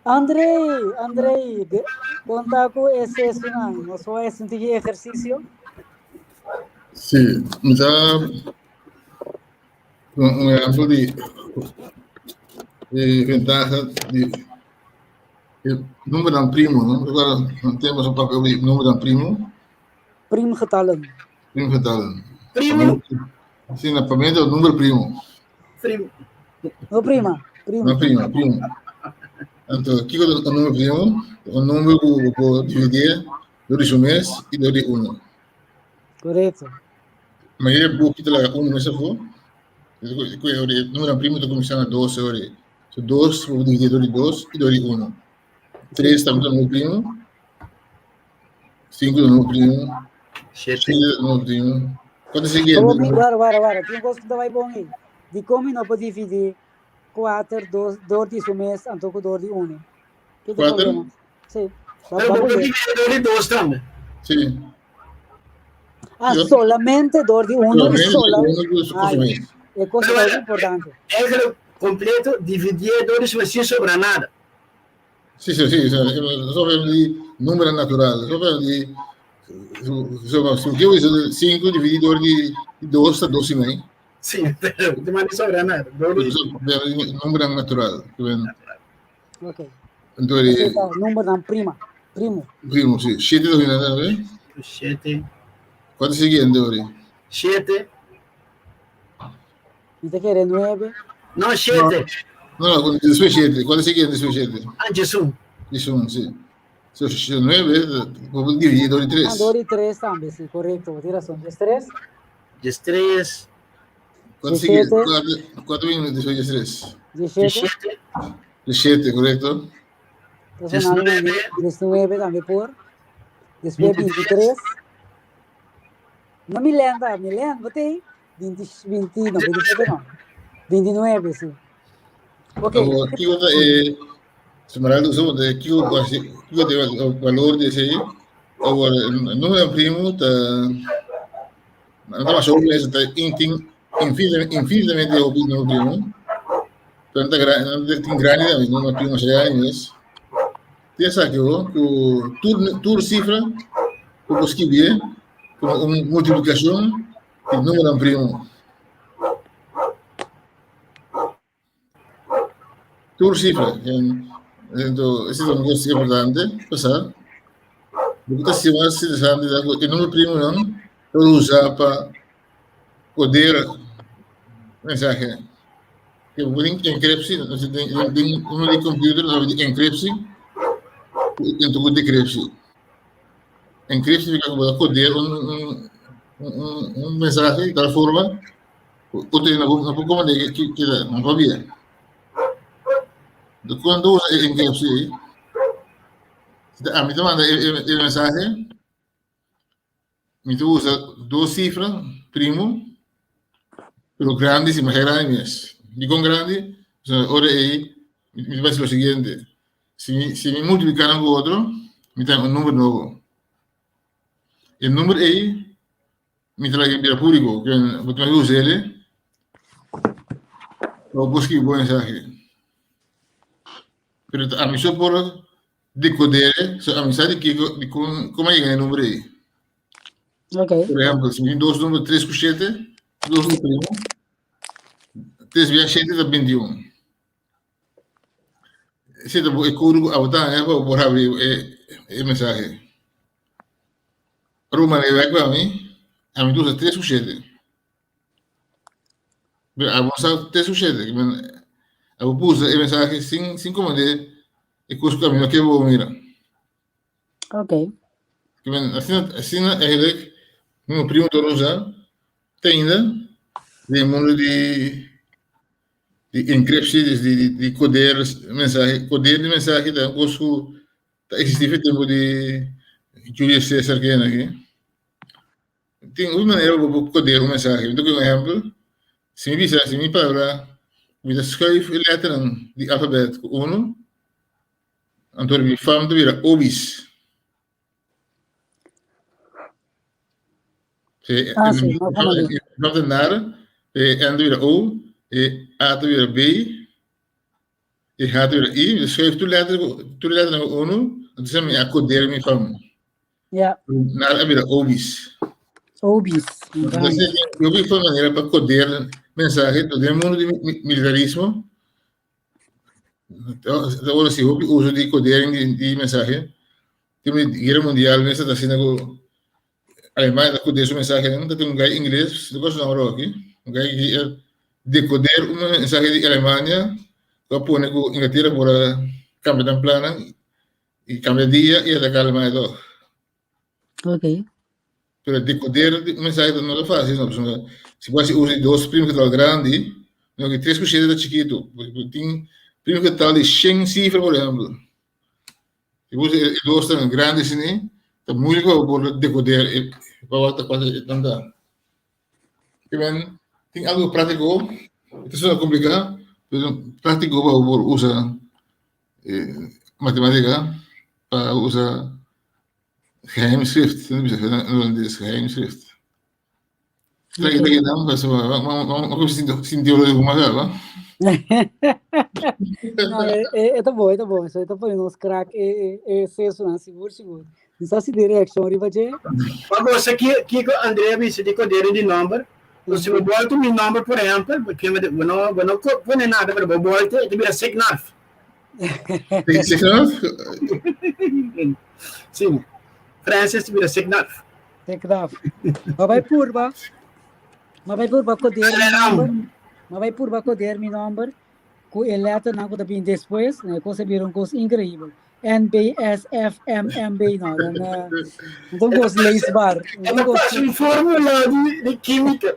Andrei, Andrei, konta ku e sesunan, nos por hasi un tiki ehersisio? Sí, mi ta un ehempel di e ventaha di e numbernan primo, no? Recuerda, un tempo sa papia di numbernan primo. Priemgetallen. Priemgetallen. Primo? Sí, na pa mi ta number primo. Primo. No prima, primo. No prima, primo. Anto, kiko ta un number primo? Un number ku bo por dividir dor di su mes i dor di uno. Korekto. Mayoria buki ta laga uno mes afó. Ku e ori, numbernan primo ta kuminsá na dos e ori. So dos bo por dividir dor di dos i dor di uno. Tres tambe ta number primo. Sinku ta number primo. Shete. Shete ta number primo. Kuantu siguiente? Omi, wara, wara, wara. Tin kos ku ta bai bon ei. Dikon mi no por dividí kuater dos dor di su mes anto ku dor di unu? Ki ta Kuater? problema? Sí. Ba, Pero ba bo por probeer. dividí dor di dos tambe. Sí. Ah, Yo- solamente dor di uno y Solamente sola. uno ku su Ah, su ya. mes. E cosa Pero ta wara, importante. eigenlijk completo dividí dor di su mes sin sobra nada. Sí, sí, sí, so di numero natural, so di so so que usa 5 dividido di 2 ta 2 y medio. Sí, pero te manda sobra nada. Dor di Numero natural. Ok. Entonces, Ese ta number dan prima, primo. primo, sí. 7 2 9. Shete. Cuánto siguiente, ori? Shete. Mi ta kere 9. No, shete. No, no, después 7. ¿Cuál es siguiente después 7? Ah, Jesús. Eso, sí. So, 9, dividido di Ah, 3. dor di 3 tambe, sí, korekto. Bo tin rason. Dies 3. Dies 3. ¿Cuánto sigue? Diesshete. 4 viene después de 3. Dies 7. Shete. 7, correcto. Entonces, 19. 19 tambe por. Despues 23. 23. No mi lenta, mi lenta, bo tin 20, 20, no, 27 no. 29, sí. Ok. Awor, kiko ta e Smeraldo un segundo, kiko kiko ta e valor di esei? Awor, e numero primo ta no ta mas hopi mes, ta tin infinitamente hopi numero primo. Pero no ta grandi, no tin grandi tambe, numero primo masha grandi mes. Tin esaki ho, ku tur tur sifra ku bo skibié komo un multiplikashon di numeronan primo. Tur sifra. Ento, ese ta un kos importante pa sa. Loke ta siña mas interesante ta ku e numero primonan ta usa pa poder mensahe. Ke bo por enkripsi, den uno di computer nos di enkripsi ento ku dekripsi. Enkripsi significa ku bo ta koder un un mensahe di tal forma ku otro hende no por komprende ke ta, no pabia. Cuando usa e enkripsi ei, ami ta manda e mensahe. Mi ta usa dos sifra primo, pero grandi si, masha grandi mes. Dikon grandi? Pasobra ora ei mi ta pensa lo siguiente, si mi si mi multipliká nan ku otro, mi ta haña un number nobo. E number ei mi ta laga bira públiko, ke bo ta usa el pa bo por skibi bo mensahe. Pero ami so por Decodere, so ami sa di kiko, di kon, kon a yega na e number ei. Ok. Por ehempel, si mi tin dos number, tres ku shete, dos number primo, tres bia shete ta 21. Esei ta bo e kódigo ku abo ta haña pa bo por habri e, e mensahe. Ora bo manda e wèk pa mi, ami ta usa tres ku shete. Pero abo no sa tres ku shete, abo pusa e mensahe sin, sin komprendé e kos ku ami no ke bo mira. Ok. Asina, asina eigenlijk mi primo ta usa te ainda den mundo di di enkripsie, dus di di koder mensahe, koder di mensahe ta un kos ku ta eksistí for tempu di Julius Caesar kende aki. Tin un manera bo por koder un mensahe. Mi ta pone un ehèmpel, si mi bisa, si mi palabra, mi ta schuif e lèternan di alfabèt ku unu, anto mi fam ta bira obis. E Ah, sí, no como di. fam ta nar, e N ta bira O, e A ta bira B. E H ta bira I, mi ta schuif tur letter tur letter na unu, anto esei mi a kodeer mi fam. Ja. Nada a bira obis. Obis. Entonces, yo vi fue manera pa kodeer mensahe, to den mundo di militarismo, Ahora si hopi uso di codering di, di mensahe. Tin un guera mundial mester ta asina ku Alemania ta codea su mensahe nan ta tin un guy ingles, no su nomber aki, un guy ki a decoder un mensahe di Alemania ku a pone ku Inglaterra por a cambia nan plannan i cambia dia i ataka Alemania tog. Ok. Pero decoder un mensahe no ta fácil, no, pasobra si bo hasi uso di dos primo getal grandi, no ki tres ku shete ta chikitu, tin primo getal di shen sifra por ehempel. Si bo usa e dos tan grandi asina, ta moeilijk pa bo por decoder e pa wak ta kuantu e nan ta. Kimen tin algo práctico, e ta sona complica, pero práctico pa bo por usa matematica pa usa Geheimschrift, no bisa na holandés, geheimschrift. Será que tem não? Mas vamos sinti o mas ela. No, e ta bom, e ta bom. Eso ta pone nos crack e e seso nan sigur sigur. Mi sa si di reaccion riba dje. Pa gosa ki kiko Andrea bisa di codere di nomber. Si bo bolta mi nomber por ehempel, porque bo no bo no pone nada, pero bo bolta e ta bira Signarf. Signarf? Sí. Francis bira Signarf. Signarf. Ma bai purba. Ma bai purba koder mi nomber. Ma bai purba koder mi nomber. Ku e letternan ku ta bin despues, e kos a bira un kos increíbel. N B S F M M B no, dan uh, un kos leesbaar. E ta quasi un formula di, di química.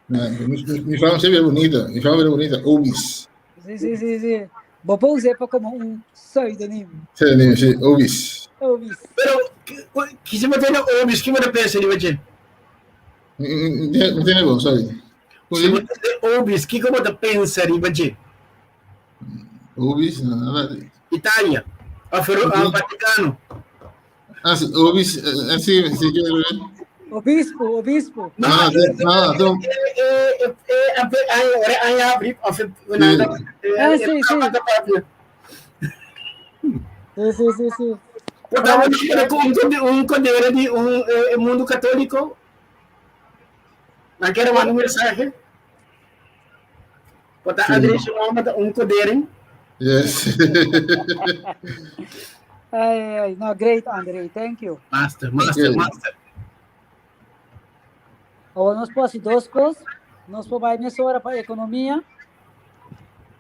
Mi fama se bonita, mi fama bonita, Obis. Sí, sí, sí, sí. Bo por us'é pa como un pseudoniem. Pseudoniem, sí, Obis. Obis. Pero, ki si bo tene Obis, ki bo ta pensa riba dje? Mi tene bo, sorry. Si bo tene Obis, kiko bo ta pensa riba dje? Obis, no, nada. Italia, of Vaticano. Ah, sí, Obis, eh, sí, sí, sí. Obispo, obispo. No, no, no, no. Ah, sí, sí. Sí, sí, sí, sí. Un codere di un mundo católico. Nan quiere mandar un mensaje. Bota André su nombre ta un codering. Yes. Ay, ay, no, great, André. Thank you. Master, master, master. Awor nos por hasi dos kos. Nos por bai mesora pa ekonomia.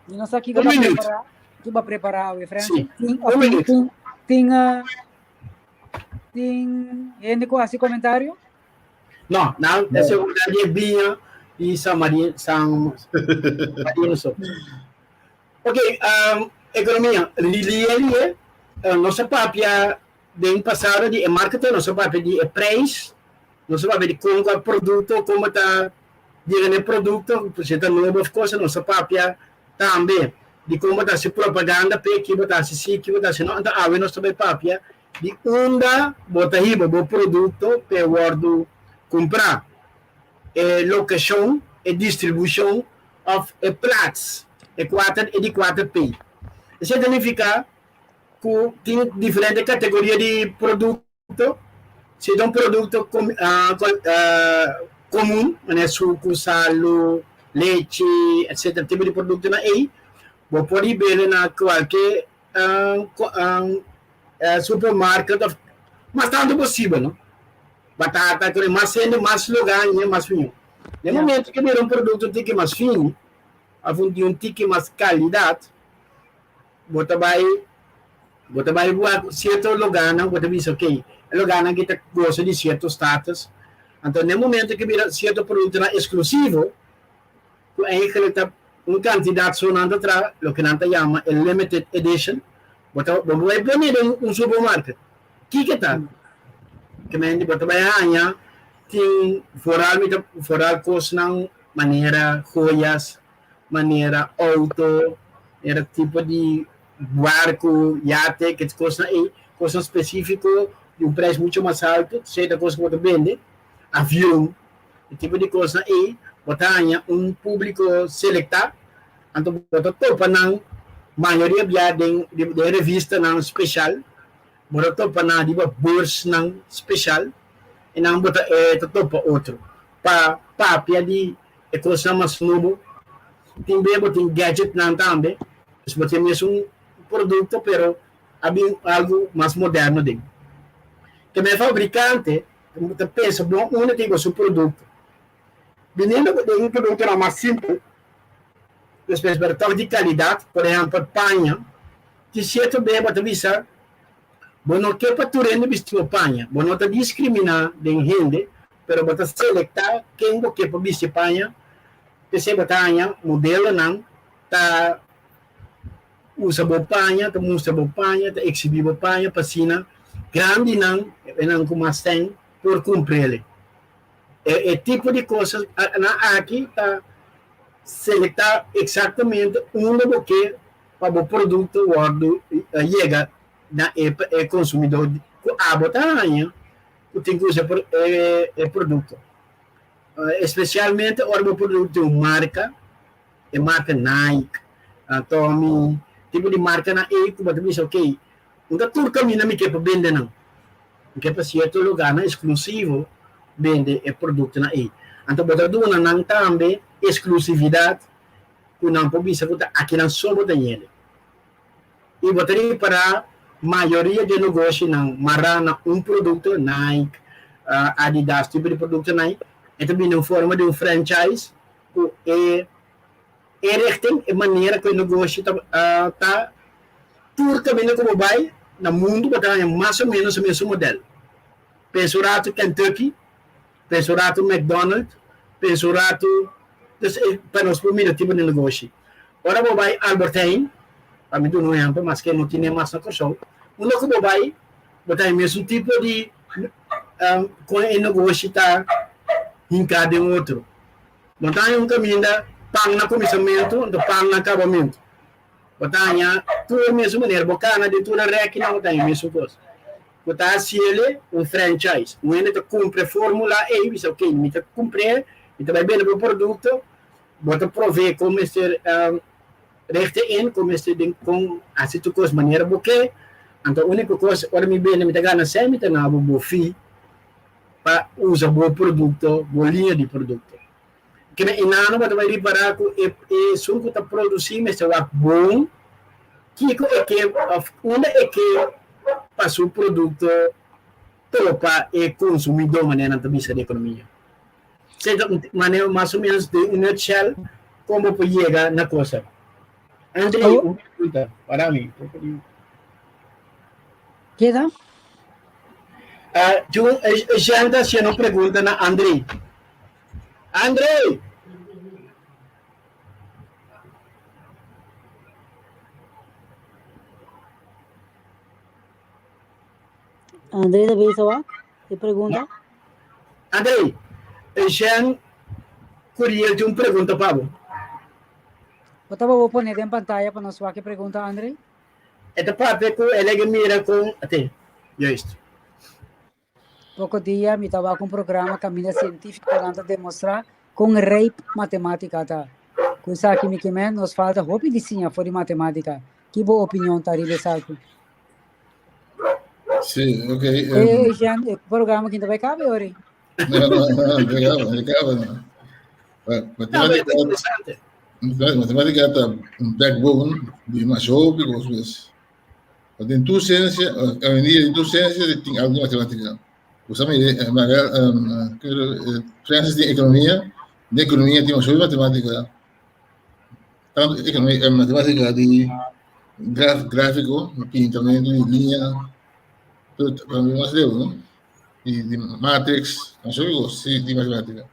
I nos sa kiko Un ba minuut. prepará. Kiko ba prepará awe, Francis? Sí, Tin, un tin, minuut. tin, tin, eh, tin hende ku hasi komentario? No, nan e seguridad di e biña di San Marino, San Marino so. Ok, um, economia. Lilie, lilie, uh, nos a papia den pasado di e marketing, nos a papia di e prijs, nos a papia di con e producto, como ta yega e producto, si ta nobo of cosa, nos a papia tambe di como ta haci propaganda pe, kibo ta haci si, kibo ta haci no. Anto awe nos ta bay papia Di unda bo ta hiba bo produkto p'e wòrdu kumprá? E lokashon, e distribushon òf e plats? E kuater, e di kuater P. Esei ta nifiká ku tin diferente kategoria di produkto. Si ta un produkto komun, manera suku, salu, lechi, etsetera, tipo di produktonan ei, bo por hib'é na kualke supermarket of mas tanto posibel, no? Batata, kore mas hende, mas lugar, e mas fino. Na momento que bira un producto tiki mas fino, of un di un tiki mas calidad, bo ta bai, bo ta bai wak cierto lugarnan, bo ta bisa, ok, e lugarnan aki ta goza di cierto status. Anto, na momento que bira cierto productonan exclusivo, ku eigenlijk ta un kantidat so nan ta traha, loke nan ta yama e limited edition, bo ta bo bai pone den un supermarket. Kiko ta? Ke men bo ta bai haña tin foral mi ta foral kosnan manera joyas, manera outo, manera tipo di barku, yate, ke kosnan ei, kosnan spesifiko di un prijs mucho mas alto, esei ta kos ku bo ta bende, avion. E tipo di kosnan ei bo ta haña un públiko selektá. Anto bo ta topa nan mayoria bia den den revistanan speshal, bo ta topa nan riba beursnan speshal i nan bo ta ta topa otro pa papia di e kosnan mas nobo. Tin bia bo tin gadgetnan tambe, pues bo tin mesun produkto pero a bin algu mas moderno den. Tambe e fabrikante ta pensa bon unda tin ku su produkto. Biniendo ku den produktonan mas simpel, despues pero tòg di kalidat, por ehèmpel paña, tin sierto bes bo ta bisa bo no ke pa tur hende bisti bo paña, bo no ta diskriminá den hende, pero bo ta selektá ken bo ke pa bisti paña, p'esei bo ta haña modelonan ta usa bo paña, ta mustra bo paña, ta eksibí bo paña pa asina grandinan, enan ku mas ten por kumpr'el. E tipo di kosnan aki ta selektá eksaktamente unda bo ke pa bo produkto wòrdu yega na e konsumidó ku abo ta haña ku tin ku usa e produkto. Espesialmente ora bo produkto tin un marka, e marka Nike, Tommy, tipo di markanan ei ku bo ta bisa okey, un ta tur kaminda mi ke pa bende nan. Mi ke pa sierto lugarnan eksklusivo bende e produktonan ei. Anto bo ta duna nan tambe eksklusividat ku nan por bisa ku ta akinan so bo ta yende. I bo ta ripará mayoria di e negoshinan mará na un produkto, Nike, Adidas, tipo di produktonan ei, e ta bini den forma di un franchise ku e E richting, e manera ku e negoshi ta ta tur kaminda ku bo bai na mundu bo ta haña mas o ménos e mesun modèl. Pensa un ratu Kentucky, pensa un ratu McDonald, pensa un ratu, dus e pa nos por mira tipo di negoshi. Ora bo bai Albert Heijn, pa mi duna un ehèmpel maske no tine mas na Kòrsou, unda ku bo bai bo ta haña mesun tipo di kon e negoshi ta hinká den otro. Bo ta haña un kaminda pan na kuminsamentu anto pan na kabamentu. Bo ta haña tur e mesun manera. Bo kana den tur e rèkinan bo ta haña e mesun kos. Bo ta hasiel un franchise. Un hende ta kumpra e fórmula ei, bisa ok, mi ta kumpr'é, mi ta bai bende bo produkto, bo ta provee kon mester richten in, kon mester den kon hasi tur kos manera bo ke. Anto úniko kos ora mi bende mi ta gana sèn, mi ta na bo bo fee. pa usa bo produkto, bo liña di produkto. Kende inano bo ta bai ripará ku e esun ku ta produsí mester wak bon kiko e ke òf unda e ke pa su produkto topa e konsumidó manera nan ta bisa den ekonomia. Esei ta un manera mas o ménos den un nutshell kon bo por yega na kosa. Andrei, un pregunta para mi. Keda? Jun, Jean ta haciendo un pregunta na André. André! André ta bisa wak? E pregunta? André, Jean Curiel tin un pregunta pa bo. Bo ta bo pone den pantaya pa nos wak e pregunta, André? E ta papia ku el a mira kon ate. Juist. Poko dia mi ta wak un programa kaminda sientífikonan ta demostrá kon rijp matemátika ta. Ku esaki mi ke men nos falta hopi di siña for di matemátika. Ki bo opinion ta riba esaki? Sí, ok. E, Jean, e programa kinta bai kabe ori? No, no, no, no kaba, no kaba, no. Matemática, interesante. Matemática ta un backbone di mas hopi kos pues. Pa den tur siensia, awendia den tur siensia tin algo di matemática. Bo sa mi, Francis tin ekonomia, den ekonomia tin mas hopi matemática. Tanto ekonomia, matemática di graf, gráfico, pintamentu di liña, tur tambe mas leu, no? Di, di matrix, mas hopi kos di matemática.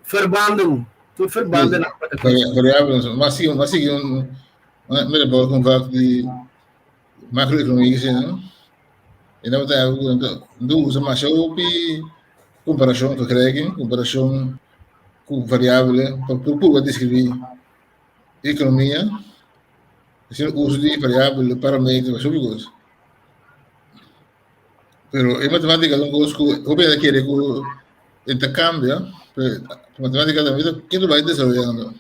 Verbanden, tur verbanden na Variabelen, mas sigui, mas sigui un, mira por un vak di macroeconomia que no? E não tem algo, não usa mais hopi comparação, vergelijking, comparação com variável, para procurar descrever economia, assim, uso de variável, parâmetro, mas hopi coisa. Pero e matemática ta un kos ku hopi hende kere ku e ta kambia, pero matemática tambe ta kende bai desaroyando.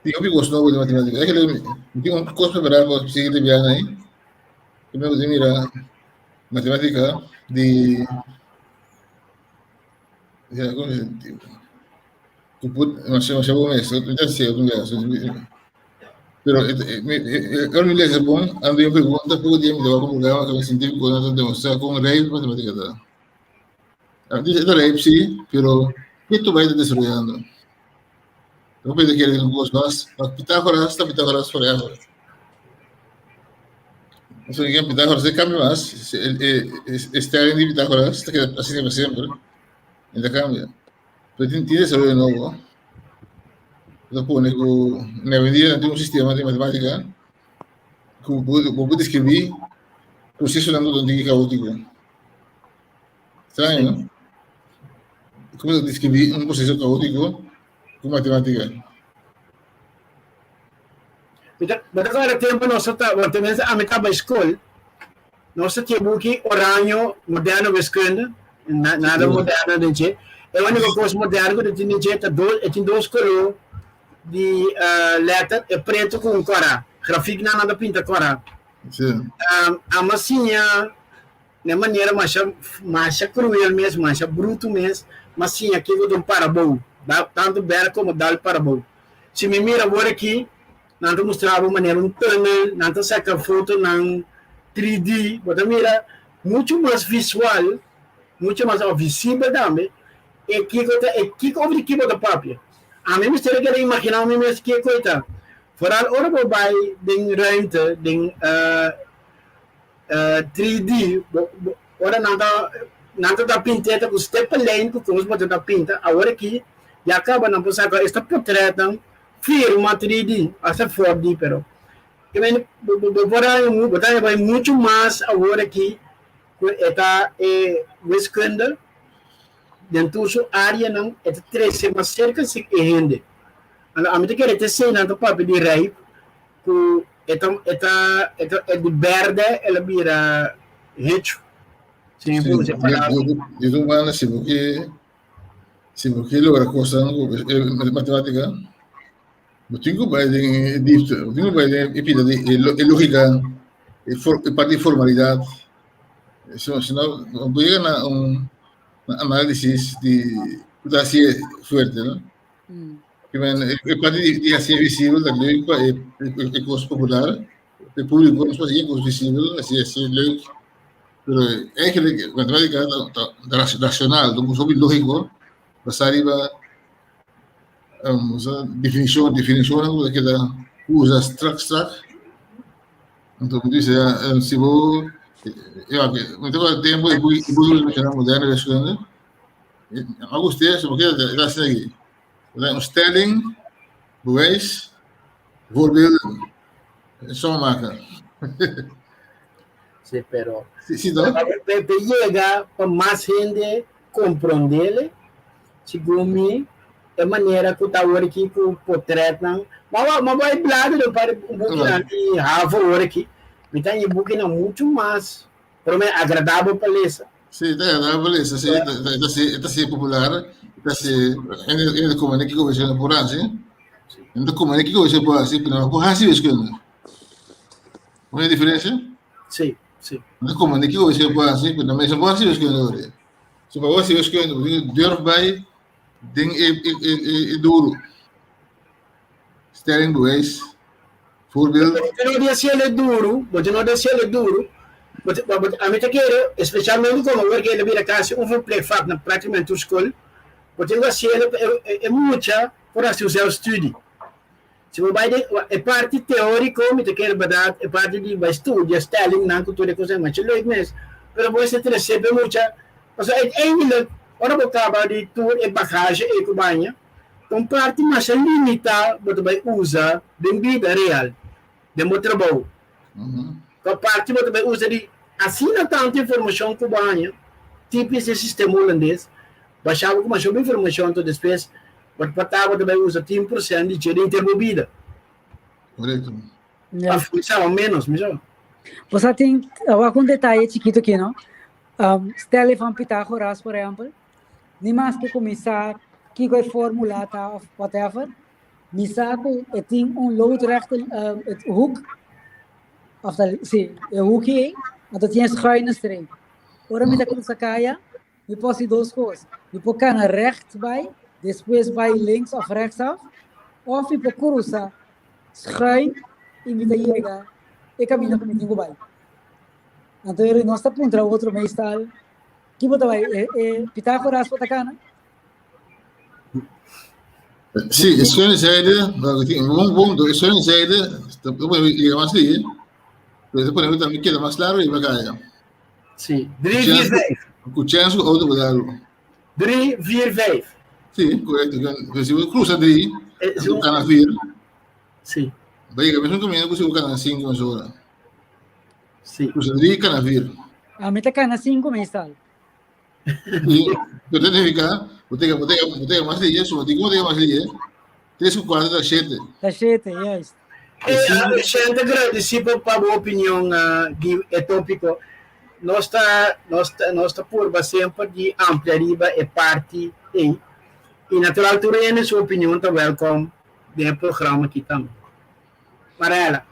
Tin hopi kos nobo den matemátika. Eigenlijk mi tin un kos prepará pa sigui te biaha ahí. Mi a mira matemátika di ya kon ku put masha masha bon mes. Mi ta hasié otro biaha. Pero ora mi lesa bon, ando un pregunta poko dia mi tabata ku programa ku sientífiko nan ta demostrá kon rei matemátika ta. E ta rei sí, pero ke tur bai ta desaroyando. No puede kere un kos mas. Ma Pitágoras ta Pitágoras forever. So, again, Pitágoras e cambia mas. E stelling di Pitágoras ta keda asina pa semper. E ta cambia. Pero tin tin desaroyo nobo. Ta pone ku na hoy en dia tin un sistema di matemática ku bo bo por describí procesonan ku ta un kaótiko. Straño, no? Como ta describí un proceso caótico cu matemática? Mi ta, mi ta kòrda tempu nos ta, bueno, tenminste ami ta bai skol, nos ta tin e buki Oraño Moderno Wiskunde, na, nada moderno den dje. E úniko kos moderno ku ta tin den dje ta dos, e tin dos koló di lèter, e pretu ku un kòrá. Grafiknan nan ta pinta kòrá. Sí. Ami a siña Na e manera masha masha cruel mes, masha bruto mes, m'a siña kico ta un parabou, tanto bèr como dal parabou. Si mi mira awor aki, nan ta mustra bo manera un tunnel, nan ta saca fotonan 3D, bo ta mira mucho mas visual, mucho mas of visibel tambe, e kico ta e kico over di ki bo ta papia. Ami mester a keda imagina mi mes kico e ta. Vooral ora bo bay den ruimte, den 3D, bo, bo, ora nan ta, nan ta ta pinteta ku stippenlijn ku kos bo ta ta pinta, awor aki ya kaba nan por saka esta potretnan firma 3D, hasta 4D pero ke men bo, bo, bo por haña mu, bo ta haña bai muchu mas awor aki ku e ta e wiskunde den tur su areanan e ta trese mas serka si e hende. Anto ami ta kere ta esei nan ta papia di rijp ku e ta e ta e ta e di berde el a bira hecho. Si mi por usa e palabra. Di un banda si bo ke si bo ke logra kosnan ku e matematika bo tin ku bai den e diepte, bo tin ku bai den e pida di e logika e e parti di formalidat si no bo por yega na un analisis di ku ta hasié fuerte no. E parti di, di hasié visibel ta leuk pa e, e, e kos popular. E público no hasié kos visibel, hasié hasié leuk. Pero eigenlijk, matemática ta, ta, ta racional, ta un kos hopi lógico, basá riba um, definishon, definishonnan ku ta keda usa strak strak. Anto mi dice, ja, si bo, ja, mi ta kòrda tempu e buki, e buki ku mi moderno wiskunde, A gust'é, so porque ta asina aki. Un stelling, bewijs, voorbeelden. Som maken. Sí, pero Sí, sí, no? Pe, pe yega pa mas hende comprendele, segun mi, e manera ku ta awor aki ku potretnan. Ma ma bai blada do par un bukinan di havo awor aki. Mi ta haña bukinan mucho mas, por lo menos agradabel pa lesa. Sí, ta agradabel pa lesa, sí, ta, ta, ta, ta, ta si popular, ta si, hende, hende ta komende kiko wiskunde por hasi, hende ta komende kiko wiskunde por hasi, pero no por hasi wiskunde. Bo mira e diferensia? Sí, sí. Hende ta komende kiko wiskunde por hasi, pero no mester por hasi wiskunde ora. So pa bo hasi wiskunde, bo tin ku durf bai den e, e, e, e, e duru. Stelling bewijs. Voorbeeld. Bo no di hasiel e duru, bo no di hasiel e duru. Ami ta kere, especialmente como awor ke el a bira casi un verplicht vak na prácticamente tur skol, bo tin ku hasiel pa e mucha por hasi un zelfstudie. Si bo bai den e parti teóriko, mi ta kere berdad, e parti di bai studia stellingnan ku tur e kosnan, masha leuk mes, pero bo mester trese pa e mucha, pasobra uiteindelijk ora bo kaba di tur e bagage ei ku baña, Un parti masha limitá bo ta bai usa den bida real, den bo trabou. Kua parti bo ta bai usa di asina tantu informashon ku bo haña, tipis e sistema hulandes, basha bo ku masha hopi informashon, anto despues bo ta portá bo ta bai usa tin por sènt di dje den henter bo bida. Korekto. Ja. Of mi sa, o ménos, mi sa. Bo sa tin, awor ku un detaye chikitu aki, no? Stelling van Pythagoras, por ehèmpel, Ni maske kuminsá kiko e fórmula ta òf whatever. Mi sa ku e tin un loodrechte hoek, of ta, si, e hoekje ei, anto tin e schuine streep. Ora mi ta krusa kaya, mi por hasi dos kos. Mi por kana recht bai, despues bai links of rechtsaf, of mi por krusa schuin i mi ta yega e kaminda ku mi tin ku bai. Anto eri nos ta puntra otro meestal, ki bo ta bai? E, e Pitágoras bo ta kana? Sí, e schuine zijde, un bom, e schuine zijde, dat moet je mas die, pero se pone también queda más claro y va caer. Sí, 3, 4, 5. Ku chance ku auto por 3, 4, 5. Sí, correcto. Si cruza 3, eh, cana 4. Sí. Va llegar mesmo caminho ku si cana 5 mas hora. Sí. Cruza 3 cana 4. A mi ta cana 5 meestal. Sí, pero significa, botega, botega, botega mas liye, so digo botega mas liye, 3 ku 4 ta 7. Ta 7, juist. Eh, Shente gradisí pa bo opinion di e tópiko. Nos ta, nos ta, nos ta purba semper di amplia riba e parti ei. I natural tur hende su opinion ta wèlkòm den e programa aki tambe. Marela.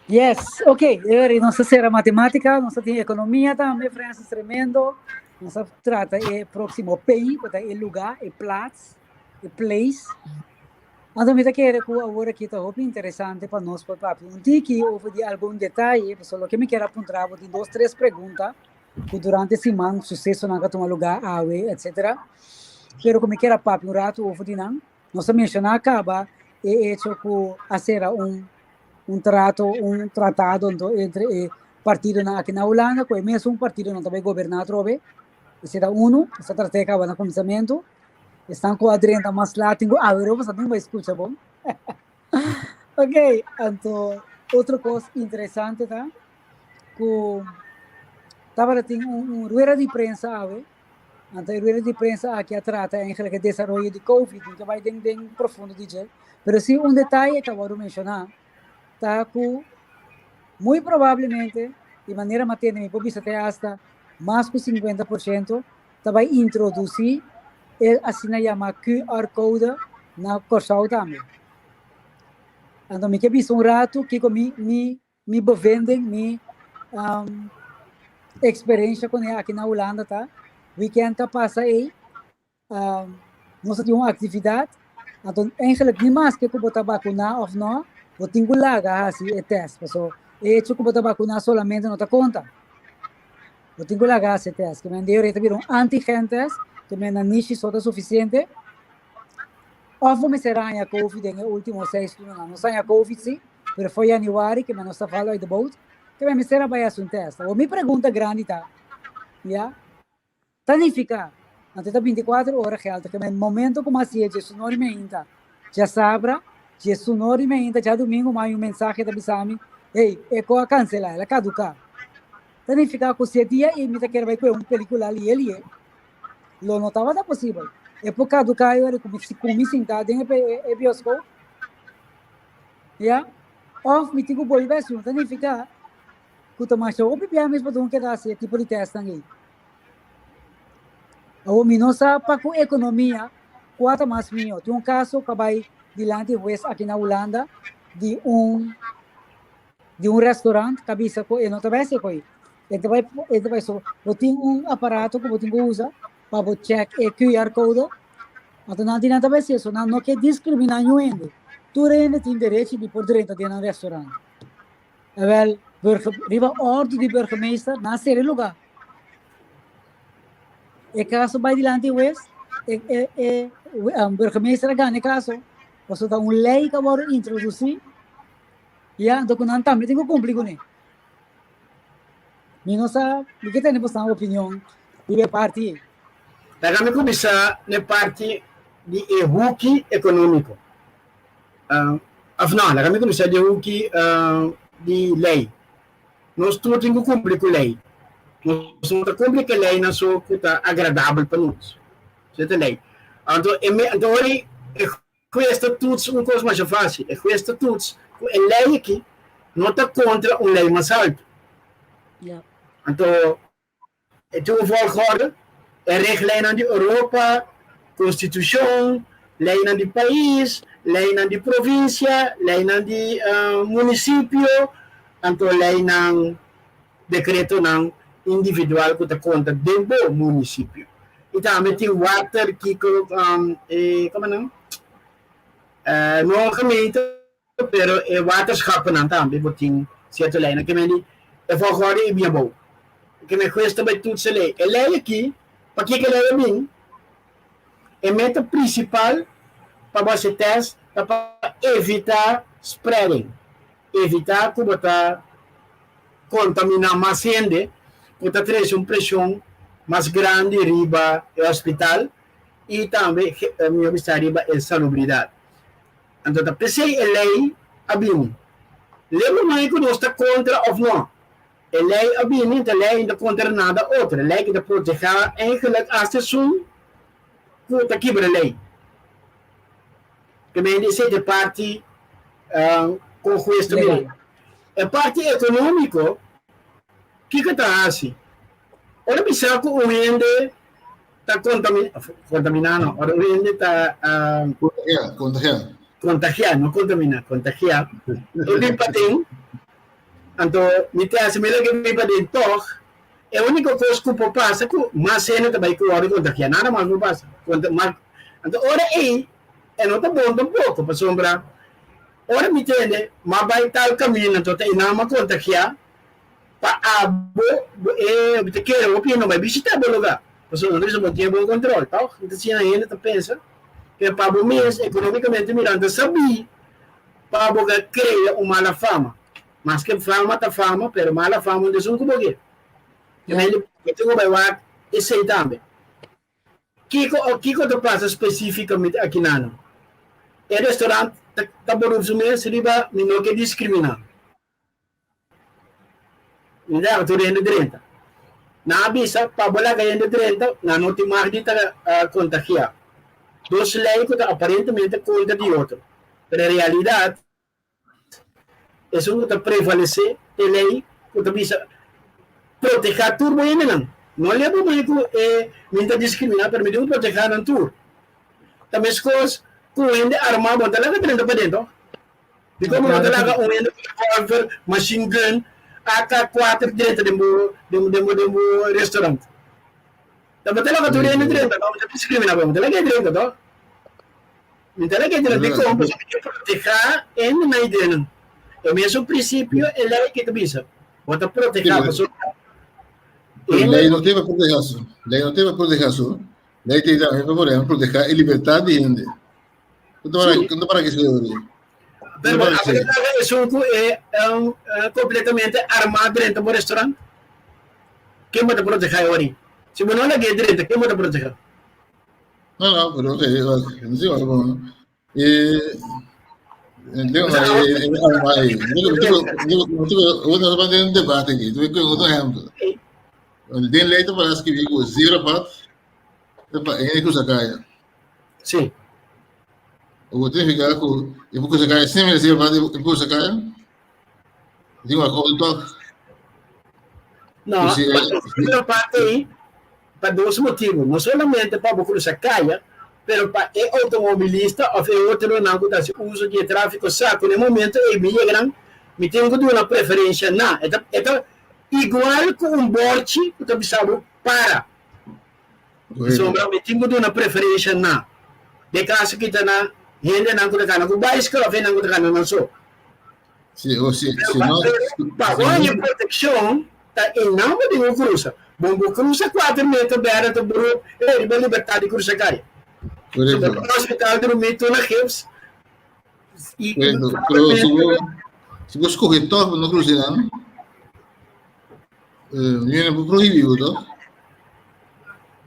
Yes, ok. Eri, nos a sera matemática, nos a tin economia tambe, Francis, tremendo. Nos a trata e próximo P, ku ta e lugar, e plaats, e place. Anto mi ta kere ku awor aki ta hopi interesante pa nos por papia un tiki over di algun detaye, pasobra loke mi kier a puntra bo tin dos, tres pregunta ku durante siman susesonan ku a tuma lugar awe, etcetera. Pero ku mi kier a papia un ratu over di nan. Nos a menshoná kaba e echo ku a sera un un trato, un tratado anto entre e partidonan aki na Hulanda ku e mesun partidonan ta bai goberná atrobe. Esei ta unu, nos a trat'é kaba na kuminsamentu. Esnan ku a drenta mas lat tin ku awe ropa sa tin bai skucha bon. Ok, anto otro kos interesante ta ku tabata tin un un rueda di prensa awe. Anto e rueda di prensa aki a trata eigenlijk e desaroyo di Covid, no ta bai den den profundo di dje, pero si un detaye ku a wòrdu menshoná ta ku muy probablemente, di manera mi a tende mi por bisa te asta mas ku 50% ta bai introdusí e asina yamá QR code na Kòrsou tambe. Anto mi ke bisa un ratu kiko mi mi Mi bevinding, mi um, experiencia con aki na Hulanda ta, weekend ta pasa ei, um, nos tin un actividad, anto eigenlijk ni maske ku bo ta vacuná of no, bo tin ku laga hasi e test, paso e hecho ku bo ta vacuná solamente no ta konta. Bo tin ku laga hasi e test, ke men de ta bira un antigen test, ke men na nishi so ta suficiente, of bo mester haña covid den e último 6 lunanan. Nos haña covid sí, Pero for januari ke nos ta val uit de boot, ke men mester a bai hasi un test. Awor mi pregunta grandi ta, ya, ta nifiká, anto ta 24 ora geldig, ke men momento ku mi hasié djesunor i meinta, djasabra, djesunor i meinta, djadumingu mi haña un mensahe ta bisa mi, hey, e ko a kanselá, el a kaduká. Ta nifiká ku si e dia ei mi ta kere bai kue un pelikula lié lié, lo no tabata posibel. E por kaduká e ora ku mi ku mi sintá den e bioskop. Ya? Of mi tin ku bolbe hasi un. Ta nifiká ku ta masha hopi bia mes pa dun keda hasi e tipo di tèstnan ei. Awor mi no sa pa ku ekonomia kua ta mas mihó. Tin un kaso ku a bai dilanti hues aki na Hulanda di un di un restaurant ku a bisa ku e no ta bai hasi e koi. E ta bai e ta bai so bo tin un aparato ku bo tin ku usa pa bo check e QR code. Anto nan di nan ta bai hasi eso, nan no ke diskriminá niun hende. Tur hende tin derechi di por drenta den nan restaurant. Awel, burge, riba òrdu di burgemeester, nan a sera e lugá. E kaso bai dilanti hues, e, e, e um, burgemeester a gana e kaso, pasobra ta un lei ku a wòrdu introdusí, ya, anto ku nan tambe tin ku kumpli kuné. Mi no sa, mi ke tene boso opinion riba e parti ei. Laga mi kuminsá n'e parti di e huki ekonómiko. Òf no, laga mi kuminsá di e huki di lei. Nos tur tin ku kumpli ku lei. Nos no ta kumpli ku e leinan so ku ta agradabel pa nos. Esei ta lei. Anto, anto ora e Hues ta toets un kos masha fásil. E hues ta toets ku e lei aki no ta kontra un lei mas haltu. Anto e tin un volgorde, e regleinnan di Europa, konstitushon, leinan di pais, Leinan di provinsia, leinan di munisipio, anto leinan, dekretonan individual ku ta konta den bo munisipio. I tambe tin water kiko, e komo nan? No gemeente, pero e waterschappennan tambe bo tin sierto leinan. Ke men di e volgorde i bien bou. Ke men hues ta bai toetsen lei. E lei aki, pakiko e lei a bin? E meta principal pa bo haci test ta pa evita spreading, evita cu bo ta contamina mas hende cu ta trece un presion mas grandi riba e hospital y tambe miho bisa riba e salubridad. Anto ta pesey e ley a bini. Lembra mai cu nos ta contra of no. E lei a bini, ta lei no ta kontra nada otro. E lei ki ta protehá eigenlijk hasta esun ku ta kibra lei. Ke men di esei ta e parti kon hues ta bini. E parti ekonómiko, kiko ta hasi? Ora bisa ku un hende ta kontaminá no, ora un hende ta Kontagiá, kontagiá. Kontagiá, no kontaminá, kontagiá. E bin paden. Anto mi ta hasi mi loke mi paden tog, e uniko kos ku por pasa ku mas hende ta bai ku wòrdu kontagiá, nada mas por pasa. Konta mas, anto ora ei e no ta bon tampoko, pasobra ora mi tende m'a bai tal kaminda anto ta einan m'a kontagiá, pa abo bo e bo ta kere hopi hende no bai bishitá bo lugá, pasobra nan ta bisa bo tin e bon kontrol, tòg? Anto asina hende ta pensa, pero pa bo mes ekonomikamente mirando ta sabí Pa bo ka krea un mala fama. Maske fama ta fama, pero mala fama no esun ku bo ke. Te mende bo tin ku bai wak esei tambe. Kiko o kiko ta pasa spesifikamente aki nan? E restaurant ta ta beroep su mes riba mi no ke diskriminá. Mi ta tur hende drenta. Nan a bisa pa bo laga hende drenta, nan no tin mag di ta kontagiá. Dos lei ku ta aparentemente kontra di otro, pero en realidat esun ku ta prevalesé ta e lei ku ta bisa protehá tur bo hendenan. No leba bo ku e mi ta diskriminá, pero mi tin ku protehá nan tur. Ta meskos ku hende armá bo no ta laga drenta paden tòg? Dikon bo no ta laga un hende ku revolver, machine gun, AK kuater drenta den bo den bo den bo restaurant? Ta bo ta laga tur hende drenta no? Mi ta diskriminá bo, mi ta laga e drenta to. Mi ta laga e drenta dikon? Pasobra mi ke protehá hendenan i denan. E mesun prinsipio e lei aki ta bisa. Bo ta protehá pasobra Pero lei no tin pa protehá su. Lei no tin pa protehá su. Lei tin tambe pa por ehempel protehá e libertat di hende. Kuantu para que se ori? Pero a verdade é esun ku e um, completamente armá drenta bo restaurant. Ken bo ta protegá e ori? Si bo no lag'é drenta, ken bo ta protegá? No, no, pero ok, no sé, bueno. Eh, Leo, eh, arma aí. Digo, no tem um debate aqui. Tu vê outro exemplo. Den lei para escrever com zero pat, pa e cruza caia. Sí. O tin fica ku e cruza caia sem merecer pat e cruza caia. Digo, a coisa toque. No, a parte aí, pa dos motivo. No solamente pa bo cruza caia, pero pa e automobilista of e otronan ku ta hasi uso di e tráfiko sa ku na e momento ei mi yega nan, mi tin ku duna preferensia na. E ta e ta igual ku un borchi ku ta bisa bo para. Pasobra mi tin ku duna preferensia na den kaso ki ta na hendenan ku ta kana ku baiskel of hendenan ku ta kana nan so. Si, o si, si no, Pa bo haña protekshon ta einan bo tin ku krusa. Bon bo krusa kuater meter bèrdè ta buru e riba libertat di krusa kaya. Korekto. So bo ta hospital drumí tur na gips i Korekto. Pero si bo, si bo skohe tòg pa no krusa einan, mi no por prohibí bo tòg.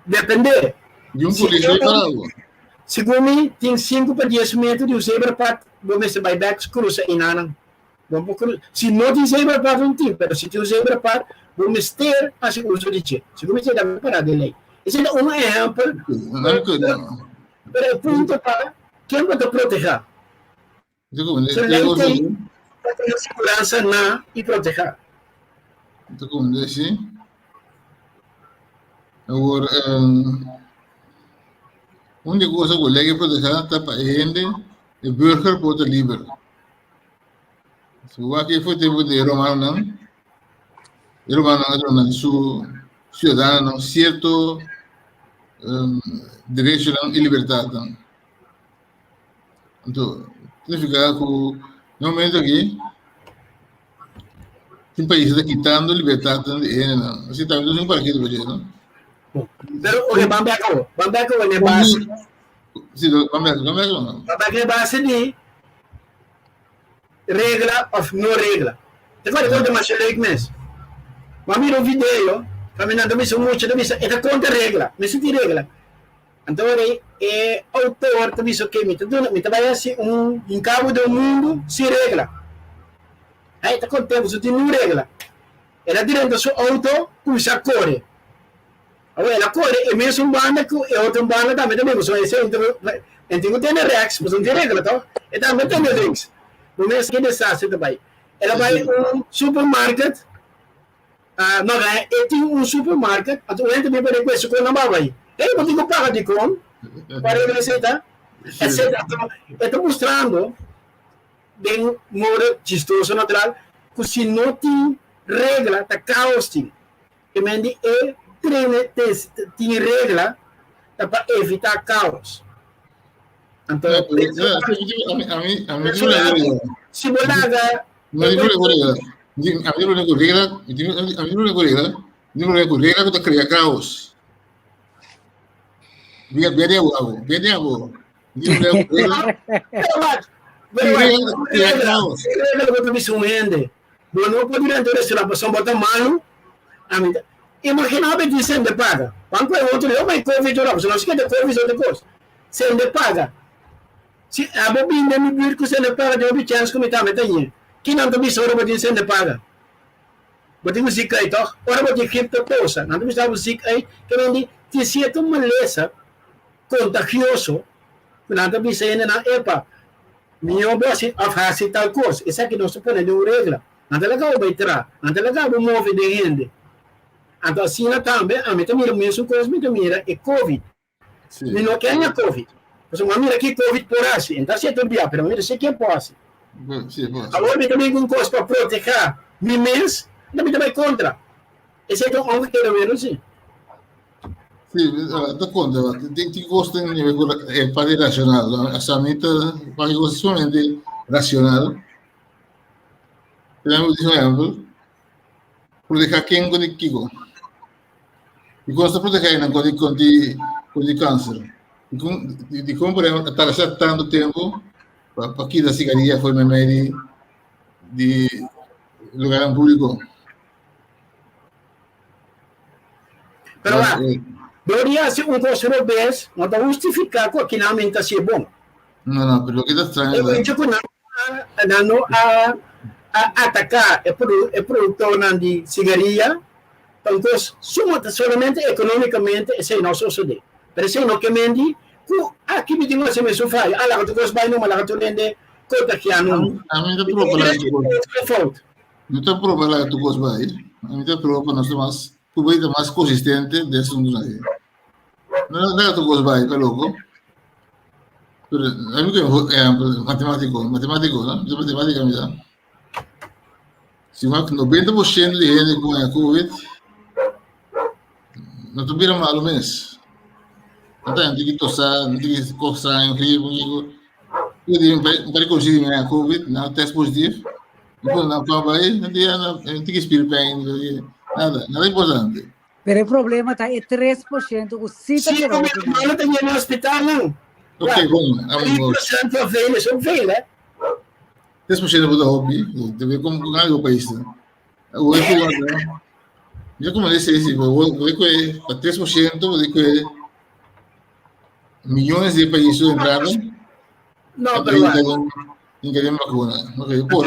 Depende. Di un polis lo para bo. Segun mi, tin sinku pa dies meter di un zebrapad, bo mester bai bek krusa einanan. Bo por krusa. Si no tin zebrapad, no tin, pero si tin un zebrapad, bo mester hasi uso di dje. Segun mi, esei ta para den lei. Esei ta un ehèmpel, pero e punto ta, ken bo ta protehá? So lei tin pa tene siguransa na i protehá. Ta komprendé si. Awor, un di e cosa ku lei ke protehá ta pa e hende. E burger por ta liber. Si wak e foi tempo di romanonan, e romanonan a duna su ciudadanonan cierto um, derechonan y libertadnan. Anto, significa cu na momento aki tin países ta kitando libertadnan di hendenan. Así tambe nos tin partido pa dje, no? Pero, oke, ban bek awo. Ban bek awo n'e base. Sí, ban bek, ban bek awo. Ban bek n'e base di regla of no regla. Te kòrda kòrda masha leuk mes. Bo a mira un video kaminda ta bisa un mucha ta bisa e ta kontra regla, mester tin regla. Anto ora e outor ta bisa oke mi ta duna mi ta bai hasi un hinkabu den un mundu sin regla. Ai ta kontento pasobra tin niun regla. El a drenta su outo kuminsá kore. Awor el a kore e mesun banda ku e otro banda tambe ta bin pasobra esei e tin ku tene rèks pasobra no tin regla tòg. E tambe tene links. Bo mes ke desastre ta bai. El a bai un supermarket. Ah, no, ga e tin un supermarket, anto un hende bin pa request kon nan bai. Hey, bo tin ku paga dikon pa regla esei ta? Etcetera. Anto e ta mustrando den modo chistoso natural ku si no tin regla ta kaos tin. Ke men di e trene tin regla ta pa evita kaos. Anto si bo laga No di problema ku regla. A mi problema ku regla, mi tin a mi problema ku regla, mi tin problema ku regla ku ta krea kaos. Bia bia di abo abo, bia di abo. Mi tin problema ku regla. Pero wak, Tin pero wak, regla ku krea regla, kaos. regla ku ta bisa un hende, bo no por drenta un restaurant pasobra bo ta malu. Ami ta imagina bo tin sende paga. Pan ku e otro di, oh ma e covid ora, pasobra nos keda covid otro kos. Sende paga. Si abo bin den mi buurt ku sende paga tin hopi chèns ku mi tambe ta yin. Kinan ta bisa ora bo tin sende paga? Bo tin ku zik ei tòg? Ora bo tin grip ta tosa. Nan ta bisa bo zik ei ke nan di tin sierto malesa kontagioso ku nan ta bisa hendenan epa mihó bo hasi òf hasi tal kos. Esaki nos ta pone den un regla. Nan ta laga bo bai tra. Nan ta laga bo move den hende. Anto asina tambe ami ta mira mesun kos mi ta mira e covid. Mi no ke haña covid. Pasobra mi a mira ki covid por hasi. E no ta hasi tur bia, pero mi mira si ke por hasi. Awor mi ta bin ku un kos pa protehá mi mes, anto mi ta bai kontra. Esei ta un omgekeerde wereld, si. Sí, ta kontra. Tin tin kos tin nivel ku e parti racional. Hasta mi ta parti kos sumamente racional. Por ehempel, protehá ken ku di kiko. Dikon ta protegé nan kontra kontra kanser? Dikon dikon por ehempel a tarda tantu tempu pa pa kita sigaria for meimei di di lugarnan públiko? Pero wak, dor di hasi un kos robes no ta hustifiká ku akinan men ta hasié bon. No, no, pero loke ta straño E hecho ku nan nan no a a ataká e e produktornan di sigaria Ta un kos suma ta solamente economicamente esey no sosode. Pero esey no ke men di ku aki mi tin ku hasi mesun fayo. Ah laga tur kos bai numa, laga tur hende kontagia numa. Ami ta proba laga tur kos. Fout. Mi ta proba laga tur kos bai. Ami ta proba pa nos ta mas ku ta mas konsistente den asuntunan aki. No laga tur kos bai, ta loko. Pero ami ke ehempel matematiko, matematiko no, matematika mi ta. Si wak 90% di hende ku haña covid no ta bira malu mes. No ta hende ki tosa, no tin ki kosa, griep, kiko. Yo di un par di konosí di mi haña covid, nan test positif. Mi pone nan kwam bai, no tin no tin ki spierpijn, nada, nada importante. Pero e problema ta e 3% ku sí ta Sí, keda ku hopi mi mal. ta yena hospitalnan. Ok, bon, amo. 3% ta veel, is ook veel, hè? 3% bo ta hopi, debe como con algo país. Hoy ku wak, yo como dice si bo bo ku pa 3% bo ku millones de países entraron. No, pero wak. Ni querían vacuna. Ok, por.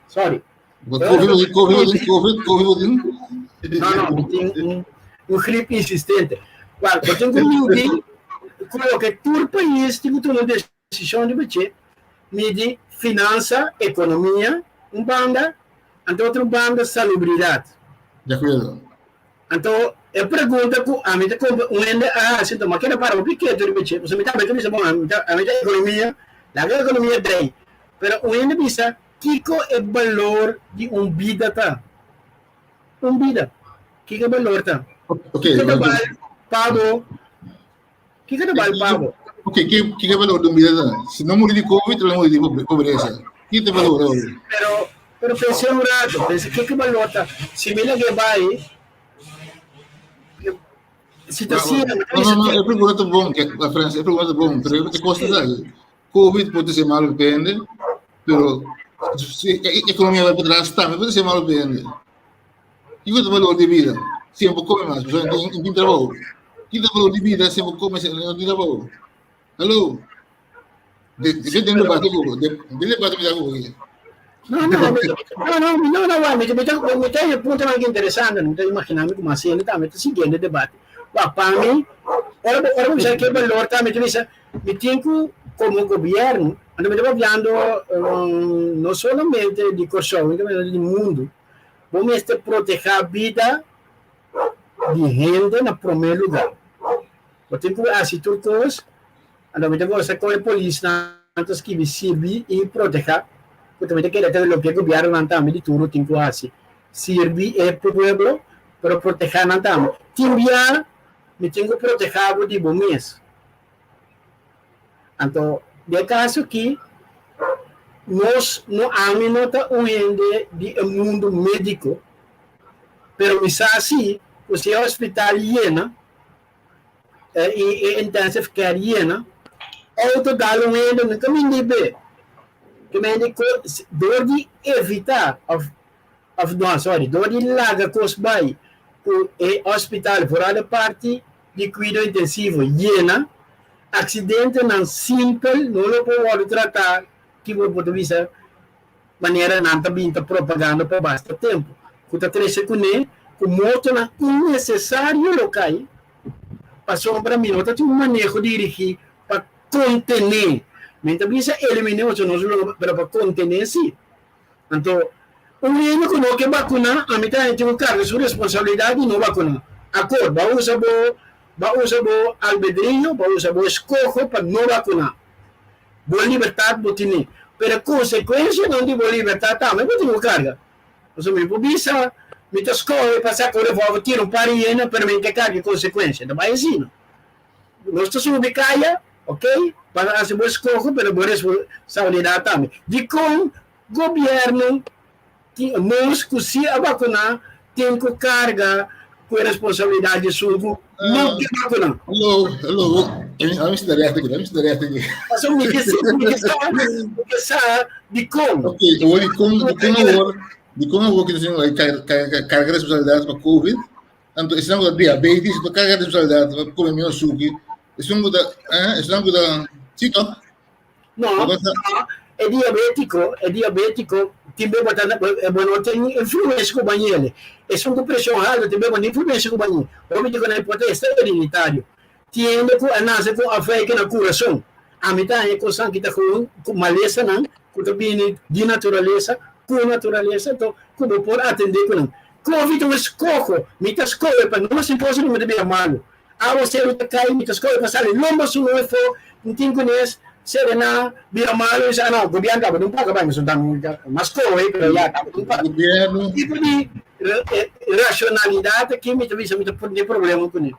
Sorry. Covid, COVID, COVID, COVID. No, no, mi tin un, un griep insistente. Wak, bo tin ku midi ku loke tur pais tin ku tuma un Desishon di buche midi finansa, ekonomia, un banda, anto otro banda salubridat. Di akuerdo. Anto e pregunta ku ami ta kompa un hende a hasi, anto mi a keda para hopi ketu riba dje, pasobra mi tambe ta bisa, bon, ami ta ami ta ekonomia, laga ekonomia drei. Pero un hende bisa, kiko e balor di un bida ta? Un bida, kiko e balor ta? Ok, Kiko ta bal pa bo? Kiko ta bal pa bo? Ok, kiko e balor di un bida ta? Si no muri di covid, lo muri di pobresa. Kiko ta e balor awor? Pero, pero pensa un rato, pensa kiko e balor ta. Si mi lag'é bai, si ta asina, mi ta No, bisa no, no, ke. e pregunta ta bon, ke, Frans, e pregunta ta bon, pero e kos ta esaki. Covid por ta ser malo pa hende, pero si e ekonomia bai pa tras tambe por ta ser malo pa hende. Kiko ta balor di bida? Si bo kome mas, pasobra no tin trabou. Kiko ta balor di bida si bo kome si no tin trabou? Hallo? De de den debate ku de den debate mi ta ku aki. No, no, no, no, no, no, wak, mi ta, mi ta, mi ta e puntonan ki interesante, mi ta imaginá mi ku mas hende tambe ta siguiendo e debate. Wak, pa mi, ora bo, ora bo bisa ke balor ta, mi ta bisa, mi tin ku komo gobièrnu, anto mi ta papiando no solamente di Kòrsou, mi ta papiando di mundu, Bo mester protehá bida di hende na promé lugá. Bo tin ku hasi tur kos. Anto mi ta gosta kon e polisnan ta skibi sirbi i protehá, ku tambe ta keda ta loke gobièrnunan tambe di turno tin ku hasi, sirbi e pueblo, pero protehá nan tambe. Tin bia mi tin ku protehá bo di bo mes. Anto, den e kaso aki, nos no, ami no ta un hende di e mundu médiko, pero mi sa si ku si e hospital yena i e intensive care yena, outo dal un hende no kaminda i be. Ke mende ku dor di evitá òf òf no, sorry, dor di laga kos bai ku e hospital, vooral e parti di kuido intensivo yena, Aksidentenan simpel no lo por wòrdu tratá ki bo por ta bisa manera nan ta bin ta propagando pa basta tempu, ku ta trese kuné ku mortonan innesesario lo kai pasobra mi no ta tin un maneho dirigí pa kontené. Mi ta bisa eliminé oso nos lo pero pa kontené sí. Anto un hende ku no ke bakuná ami ta hende tin ku karga su responsabilidat di no bakuná. Akor, bo a usa bo Bo a usa bo albedrio, bo a usa bo eskoho pa no bakuná. Bo libertat bo tene, pero e konsekuensianan di bo libertat tambe bo tin ku karga. Pasobra mi por bisa, mi ta skohe pa saka un revòlver tira un par di hende, pero mi ke karga e konsekuensia. Ta bai asina. Nos ta subi kaya, ok, pa hasi bo eskoho, pero bo responsabilidat tambe. Dikon gobièrnu Nos ku si a bakuná tin ku karga ku e responsabilidat di esun ku no ke bakuná. Hallo, hallo, ami sta recht aki, ami sta recht aki. Pasobra mi ke sa, mi ke sa, mi ke sa dikon. Ok, awor dikon, dikon awor, dikon awor ki ta siña karga responsabilidat pa covid, anto esnan ku ta diabetes ta karga responsabilidat pa kome menos suki, esun ku ta, eh, esnan ku ta, si toch? No, no, e diabétiko, e diabétiko tin be bo ta, bo no tin influensia ku bañele. Esun ku preshon haltu tin be bo no influensia ku bañ'é. Hopi di ku nan por ta esta hereditario. Tin hende ku a nase ku afeike na kurason. Ami ta haña kosan ki ta gewoon ku malesanan ku ta bini di naturalesa, ku naturalesa, anto ku bo por atendé ku nan. Covid ta un eskoho, mi ta skohe pa no hasi cosa ku mi ta bira malu. Awaseru ta kai, mi ta skohe pa sali lomba su noe fo, N tin ku nes serena bira malu i sa no, gobierno tabata un paga bai, mi son mas skohe pero ya tabata un paga. Gobierno. Tipo di racionalidad aki mi ta bisa mi ta tin problema kuné.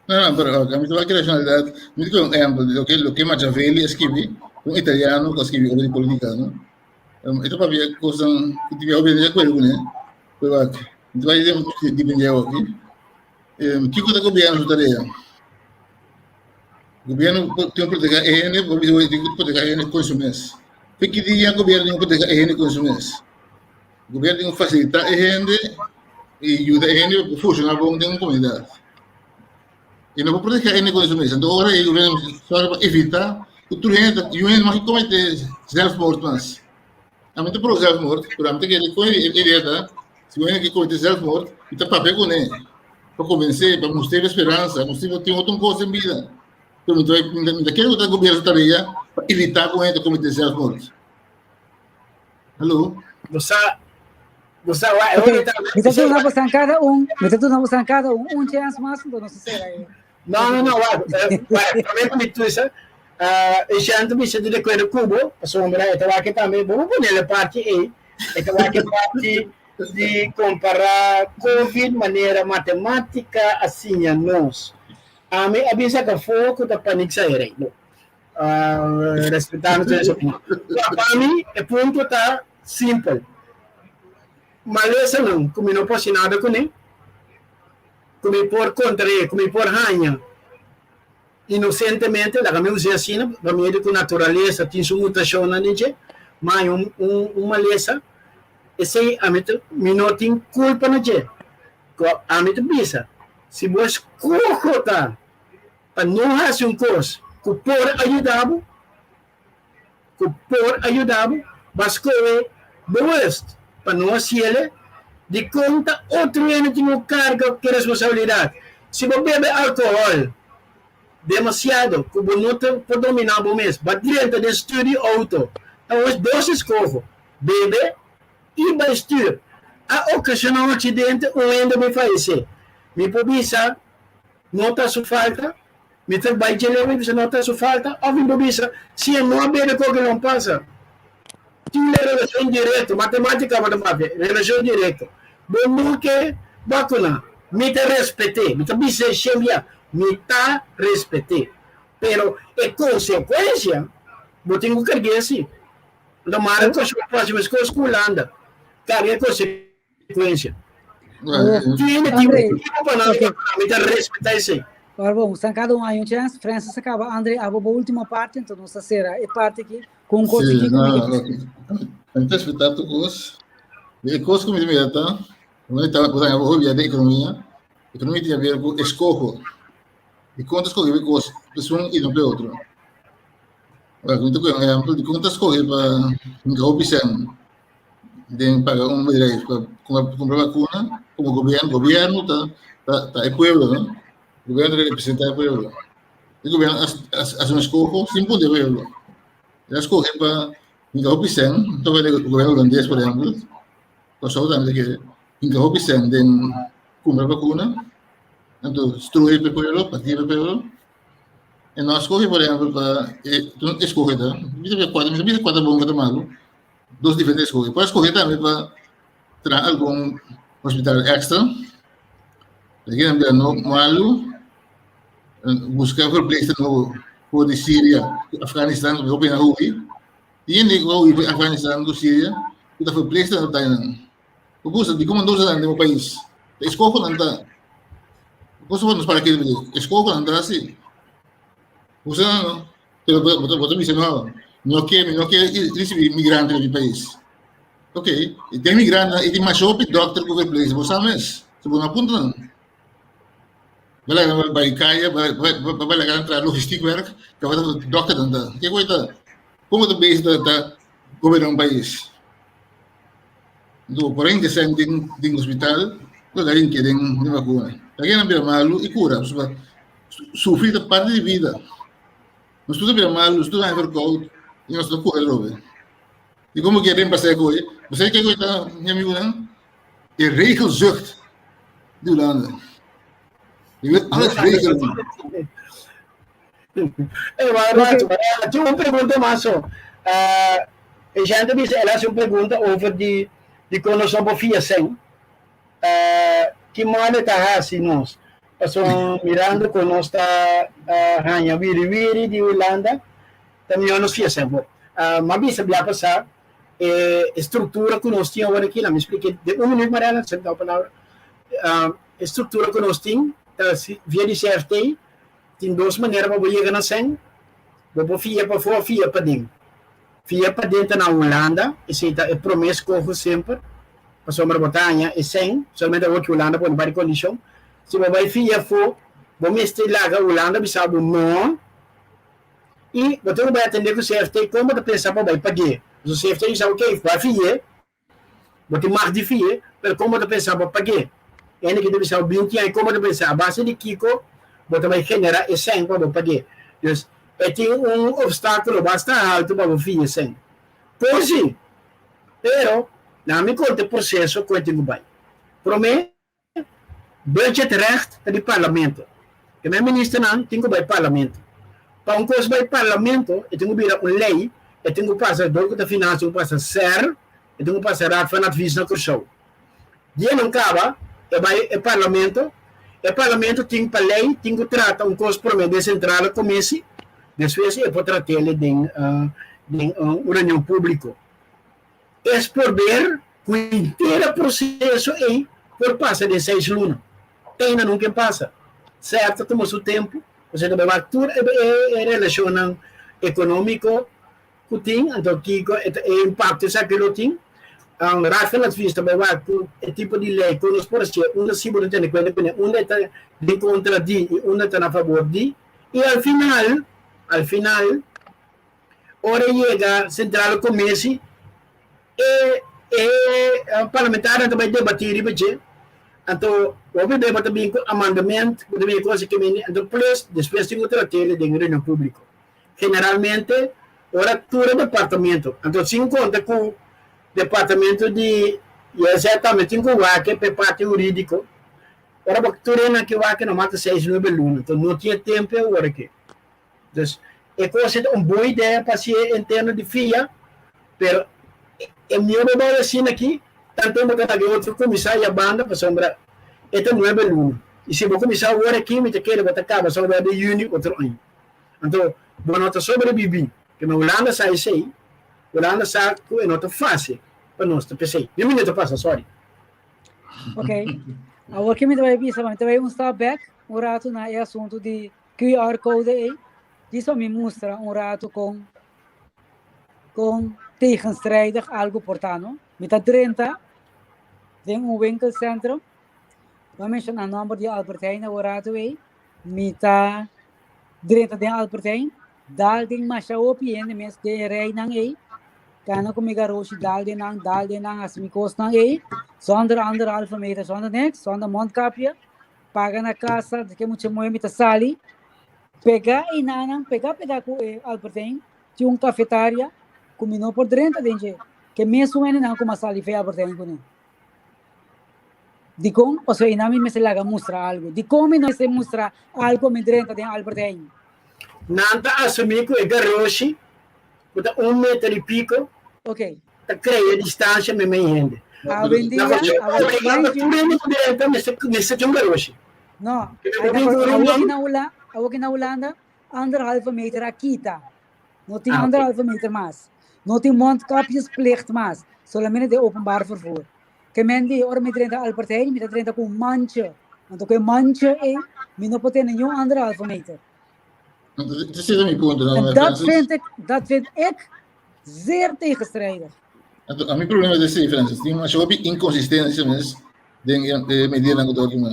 No, no, pero mi ta wak racionalidad, mi ta un ehempel di loke loke Machiavelli a skibi, un italiano ku a skibi obra di politica no, e ta papia kosnan ku tin hopi hende di akuerdo kuné, pero wak, mi ta bai depende awoki. Kiko ta gobierno su tarea? Gobierno tin ku protegá e hende, bo bisa tin ku protegá e hende kon su mes. Fe ki dia gobierno tin ku protegá e hende kon su mes? Gobierno tin ku fasilitá e hende i yuda e hende pa funshoná bon den un komunidat. I no por protegá e hende kon su mes. Anto ora ei gobierno sòru pa evitá ku tur hende ta, yu hende mas kometé zelfmoord mas. Ami ta pro zelfmoord, pero ami ta kere kon e idea ta, si un hende ke kometé zelfmoord, mi ta papia kuné pa konvensé, pa mustr'é e speransa, mustr'é ku tin otro kos den bida. Pero mi ta mi ta kere ku ta gobierno su tarea pa evitá ku un hende ta kometé zelfmoord. Hallo? Bo sa. Ok, mi ta duna bosan kada un, mi ta duna bosan kada un un chance mas, enton nos ta sera e. No, no, no, wak, wak, promé ku mi tusa, e shèntu bisa di rekuerdo ku bo, pasobra e ta wak tambe, bo por ponele parti ei, e ta wak e parti di kompará Covid manera matemátika a siña nos. Ami a bisa kafó ku ta panik sa e rei. Bo, respetando tur esei opinion. Pa mi, e punto ta simpel. Malesanan ku mi no por hasi nada kuné, ku mi por kontraé, ku mi por haña inosentemente, laga mi us'é asina, pa medio ku naturalesa tin su mutashonnan den dje, mi haña un malesa, esei ami ta, mi no tin kulpa na dje. Ku ami ta bisa, si bo eskoho ta pa no hasi un kos ku por a yuda bo, ku por a yuda bo, bo a skohe bewust pa no hasiele, dikon ta otro hende tin un karga ku responsabilidat? Si bo bebe alkohòl demasiado ku bo no ta por dominá bo mes, bo a drenta den stuur di outo, ta un dos eskoho, bebe i bai stuur. A okashoná un aksidente, un hende bai fayesé. Mi por bisa no ta su falta? Mi ta bai dje leu i bisa no ta su falta? Òf mi por bisa si e no a bebe koke lo pasa? Tin un relashon direkto, matemátika bo ta papia, relashon direkto. Bo no ke bakuna, mi ta respet'é, mi ta bisa e shen bia, mi ta respet'é. Pero e konsekuensia bo tin ku karg'é si. Anto mara kos ku pasa meskos ku Hulanda, karga e konsekuensia. Secuencia. Tiene André, tiempo pa nan, ok. mi ta respetá esei. Ora bon, stan kada un aña un chance. Francis a kaba. André, abo bo último parte, enton nos ta sera e parte aki ku un kos Sí, chikito no, mi ke no, bisa. mi ta respetá tur kos. E kos ku mi ta mira ta, mi ta bo ta hopi bia den ekonomia. Ekonomia tin haber ku eskoho. Di kon ta skohe kos esun i no pa e otro. Ora ku mi ta kohe un ehèmpel, di kon ta skohe pa hinka hopi sèn den paga un bedrijf pa kumpra vakuna komo gobierno, gobierno ta ta e pueblo no, gobierno ta representa e pueblo, e gobierno hasi un eskoho sin puntra e pueblo, el a skohe pa hinka hopi sèn, ta wak e gobierno holandes por ehempel, Kòrsou tambe ta kere hinka hopi sèn den kumpra vakuna, anto strui pa e pueblo, parti pa e pueblo. E no a skohe por ehempel pa e eskohe ta, mi ta bisa kuater, mi ta bisa kuater bon kuater malu. Dos diferente escoge. Por escoge tambe pa traha algun hospital extra. Aki nan bira no malu. Busca verpleegster nobo for di Siria, Afganistan, hopi nan hui. Tin hende ku a hui for Afganistan ku Siria ku ta verpleegster nan ta nan. Bo gusta di komo nos nan den bo pais. Ta eskoho nan ta. Cosa nos para kere eskoho nan ta asi. Gusta nan no. Pero bo ta, bo ta bisa no, no ke, mi no ke risibi migrante na mi pais. Ok, e ten migrante, e tin masha hopi dokter ku verpleegster, bo sa mes. So bo no a puntra nan. Bo laga nan bai kaya, bo bai laga nan traha logistiekwerk, tabata dokter nan ta. Ke ku e ta? Kon bo ta bezig ta ta goberna un pais? Anto bo por a hinka sèn den den hospital, bo ta hinka den den bakuna. Pasobra nan bira malu i kura, pasobra sufri ta parti di bida. Nos tur ta bira malu, nos tur ta haña verkoud i nos ta kore atrobe. I komo ke remplasá e koe? Bo sa ke koe ta, mi amigunan? E regelzucht di Hulanda. Je wil alles regelen. Eh, maar Rato, tin un pregunta mas so. E gente bisa, el hace un pregunta over di di kon nos no por fia sen. Ki mal e ta hasi nos? Pasobra mirando kon nos ta haña wiri wiri di Hulanda, ta mihó nos fia sen. Bo, m'a bisa bia pasá e struktura ku nos tin awor aki, laat mi splika den un minuut, Mariana, si mi ta palabra. E struktura ku nos tin ta via di CFT. Tin dos manera pa bo yega na sèn, bo por fia pafó òf fia paden. Fia paden ta na Hulanda, esei ta e promé skoho semper, pasobra bo ta haña e sèn, solamente awor ki Hulanda pone par di kondishon. Si bo bai fia afó, bo mester laga Hulanda bisa bo nò, i bo tin ku bai atendé ku CFT kon bo ta pensa pa bai pag'é. Pasobra CFT bisa bo, ok, bai fi'é, Bo tin mag di fie, pero kon bo ta pensa bo pag'é? Hende ki ta bisa bo 20 aña, kon bo ta pensa? A base di kiko bo ta bai generá e sèn pa bo pag'é? Dus, e tin un opstákulo basta haltu pa bo fie sèn. Por si! Pero, Na mi konta e proseso ku e tin ku bai. Promé, budgetrecht ta di parlamento. E men ministernan tin ku bai parlamento. Pa un kos bai parlamento e tin ku bira un lei, e tin ku pasa dor ku ta finansia, e tin ku pasa ser, e tin ku pasa Raad van Advies na Kòrsou. Dia nan kaba e bai e parlamento, e parlamento tin pa lei tin ku trata un kos promé den sentrale komisi, despues e por trat'el den den un reunion públiko. Es por ber ku henter e proseso ei por pasa den seis luna. Eina nunka e pasa. Sèrto tuma su tempu, pasobra ta bai wak tur e relashonnan ekonómiko ku tin, anto kiko e ta e impakto esaki lo tin. Raad van Advies ta bai wak ku e tipo di lei ku nos por hasié, unda si bo ta tene kuenta kuné, unda e ta den kontra di i unda ta na fabor di. I al final, al final, ora e yega Centrale Commissie, e e parlamentarionan ta bai debatí riba dje, anto hopi bes bo ta bin ku amandament, bo ta bin ku kos ke mende, anto plus despues tin ku trat'el den reunion públiko. Generalmente ora tur e departamento, anto sin konta ku departamento di JZ tambe tin ku wak pa e parti hurídiko, ora bo tur esnan ke wak no mata seis nuebe luna, anto no tin e tempu e ora aki. Dus e kos ta un bon idea pa hasié interno di fia, pero e mihó bo bai asina aki, tanten bo ta laga e otro kuminsá ya banda pasobra e ta nuebe luna. I si bo kuminsá awor aki mi ta kere bo ta kaba somewhere den yüni otro aña. Anto bo no ta sobrebibí. Keme Hulanda sa esei, Hulanda sa ku e no ta fásil pa nos ta p'esei. Mi minuto pasa, sorry. Ok. Awor ke mi ta bai bisa, mi ta bai un stap bek un ratu na e asuntu di QR code ei. Djis pa mi mustra un ratu kon kon tegenstrijdig algu por ta, no? Mi ta drenta den un winkelcentrum. Bo a menshoná nòmber di Albert Heijn awor ratu ei. Mi ta drenta den Albert Heijn, dal den masha hopi hende mes den e rijnan ei. Kana ku mi garoshi dal den nan, dal den nan, hasi mi kosnan ei, zonder anderhalve meter, zonder niks, zonder mondkapje. Paga na kasa, di ke mucha muhé mi ta sali. Pega einanan, pega pega ku e Albert Heijn, tin un kafetaria ku mi no por drenta den dje. Ke mesun hendenan ku mi a sali fe Albert Heijn kuné. Dikon? Pasobra einan mi mester laga mustra algu. Dikon mi no mester mustra algu mi drenta den Albert Heijn? Nan ta asumí ku e garoshi ku ta un meter i piko Ok. ta krea distansia meimei hende. Awendia, Na Kòrsou, awor obligá pa tur hende ku drenta mester mester tin un garoshi. No, Ke ai nan na bin ku awor ki reunion. na Hula, awor ki na Hulanda, anderhalve meter a kita. No tin Ah, ok. anderhalve meter mas. No tin mondkapjesplicht mas. Solamente den openbaar vervoer. Ke men di, ora mi drenta Albert Heijn, mi ta drenta ku un mandje. Anto ku e mandje ei, mi no por tene niun anderhalve meter. Dit is mi punto. En No, dat Francis. vind ik, dat vind ik zeer tegenstrijdig. Anto, a mi problema ta esei, Francis. Tin masha hopi inconsistencia mes den e medidanan ku ta tuma.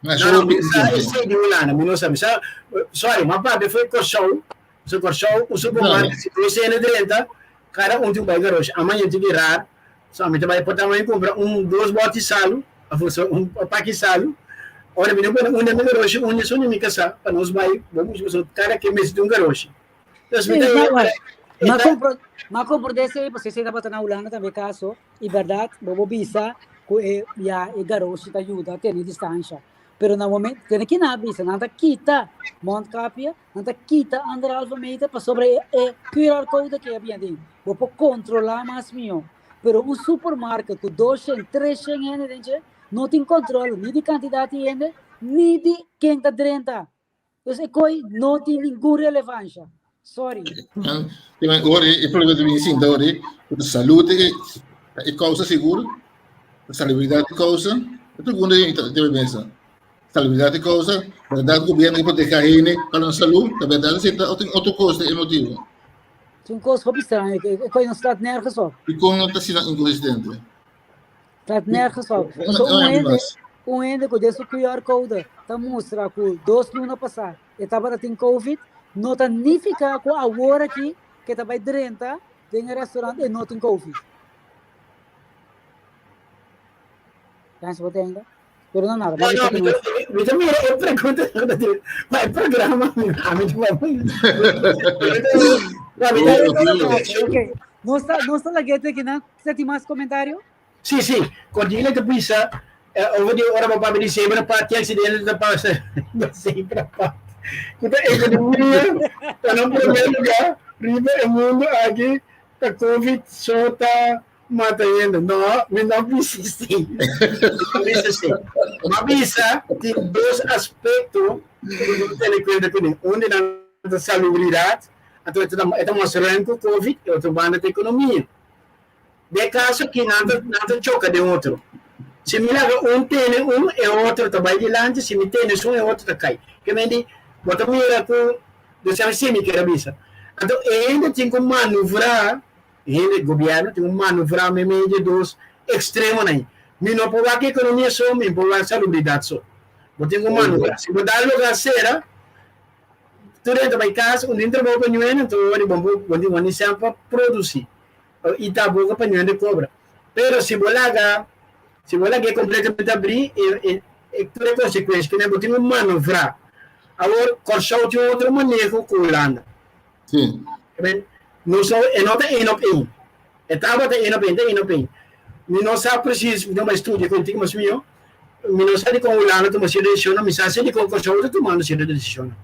Masha No, no, hopi mi sa inconsistencia. esei di Hulanda, mi no sa. Mi sa, sorry, ma papia foi Kòrsou. So Kòrsou, un supermarket, si dos hende drenta, kada un tin un bai garoshi. Amaña tin di raar, so ami ta bai por tamaño kumpra un dos bòti salu, òf un paki salu. Ora mi no pone un den mi garoshi, un esun di mi kasá, pa nos bai, bo mucha pasobra kada ken mester tin un garoshi. Dus mi Sí, ta ma, wak, e ma ta compro, ma comprende esei, pasobra esei tabata na Hulanda tambe caso, y berdad, bo bo bisa cu e, ya, e garoshi ta yuda tene distancia. Pero na momento, tene ki nan a bisa, nan ta kita mondkapje, Nan ta kita anderhalve meter pasobra e, e QR code ke habia den. Bo por controla mas mihó. Pero un supermarket ku 200, 300 hende den dje, no tin control ni di cantidad di hende, ni di ken ta drenta. Dus e koi no tin ningun relevancia. Sorry. Ora e problema ta bini sinta ora ku ta salud e e causa sigur, salubridad e causa, e pregunta debe mesa. Salubridad e causa, berdad gobierno ke proteha hende pa nan salud, ta berdad esei ta otro otro cos ta e motibo. Es un cos hopi straño, e koi no slaat nergens op. Dikon nan ta asina inconsistente? Slaat nergens op. So un hende, un hende ku den su QR code ta mustra ku dos luna pasá e tabata tin covid, no ta nifiká ku awor aki ke ta bai drenta den e restaurant e no tin covid. Pensa bo tenga. Pero no nada. No, no, mi ta mira e pregunta pa e programa a mi ta Ok. No está, no está la guete aquí, ¿no? ¿Usted tiene más comentario? Sí, sí, Cordelia ta bisa over di ora bo papia di zebra pad, ki accidente ta pasa na zebra pad. Ku ta ekonomia ta na primer lugar riba e mundo aki ta covid so ta mata hende. No, mi no bisa así. Mi no bisa así. Mi bisa tin dos aspekto ku bo tene kuenta kuné. Un di nan ta salubridat, anto e ta mas ruim ku covid, e otro banda ta ekonomia. Den kaso aki nan ta nan ta choka den otro. Si mi laga un tene un, e otro ta bai dilanti, si mi tene esun, e otro ta kai. Ke men di, bo ta mira ku Dios a si mi kier a bisa. Anto e hende tin ku manuvrá, e hende, gobièrnu tin ku manuvrá meimei di e dos ekstremonan ei. Mi no por wak ekonomia so, mi por wak salubridat so. Bo tin ku manuvrá. Si bo da loga sera, tur hende ta bai kas, un tin trabou pa ñuene, anto bo bo bo tin wani sèn pa produsí. I ta boga pa ñuende kobra. Pero si bo laga, si bo lag'é kompletamente abrí, e, e, e tur e konsekuensia ku bo tin ku manovrá. Awor, Kòrsou tin un otro maneho ku Hulanda. Sí. Men, no so, e no ta één op één. E tabata één op één, ta één op één. Mi no sa presis, mi no bai studia ku tin mas mihó. Mi no sa dikon Hulanda tuma sierto desishonnan, mi sa si dikon Kòrsou ta tumando sierto desishonnan.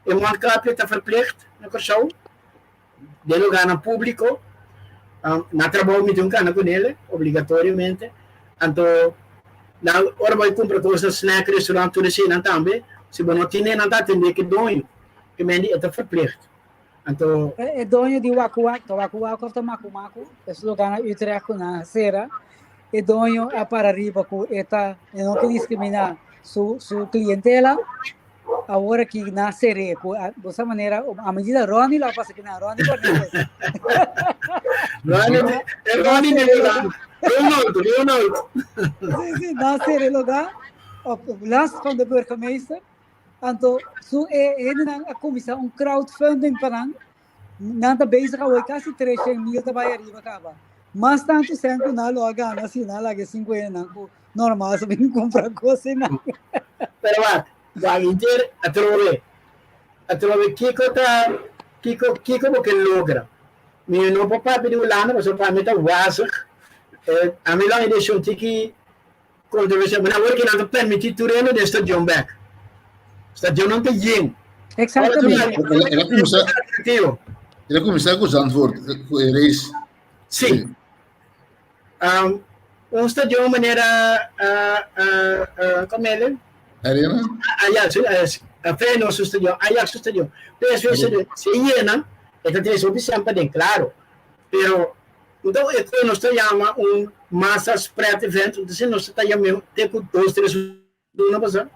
E mondkapje ta verplicht na Kòrsou. Den lugarnan públiko, na trabou mi tin un kana ku nele, obligatoriamente. Anto nan ora bo a kumpra kos na snack, restaurant, tur eseinan tambe, si bo no tine nan ta atendé ku e doño, ke men di e ta verplicht. Anto. E doño di Waku Waku, ta Waku Waku òf ta Maku Maku, es lugar na Utrecht ku nan a sera, e doño a para riba ku e ta e no ke diskriminá su su klientela. Awor aki na seré ku bo sa manera a medida Ronnie lo a pasa kinan Ronnie Cornelis. Ronnie e Ronnie di Holanda. Ronald, Ronald. Sí, sí, na seré lugá op last van de burgemeester. Anto su e hendenan a kuminsá un crowdfunding pa nan. Nan ta bezig awor kasi 300 mil ta bai ariba kaba. Mas tantu sen ku nan lo a gana si nan laga e sinku hendenan ku normal sa bin kumpra kos einan. Pero wak, wak inter atrobe, atrobe kiko ta, kiko, kiko bo ke logra? Mi no por papia di Hulanda pasobra pa mi ta wazig. Eh, ami lo a edishon tiki kontroversial, pero awor ki nan ta permiti tur hende den stadion bek. Stadionnan ta yen. Exactamente. El a kuminsá, el a kuminsá ku Zandvoort, ku e race. Sí. Un stadion manera uh, uh, uh, como ele? Arena? Ajax, Ajax, Feyenoord su stadion, Ajax su stadion, PSV su stadion, se llena, e ta trece hopi semper den, claro. Pero, então, e que nos ta llama un massa spread event, entonces nos ta llama te cu dos, tres luna pasá.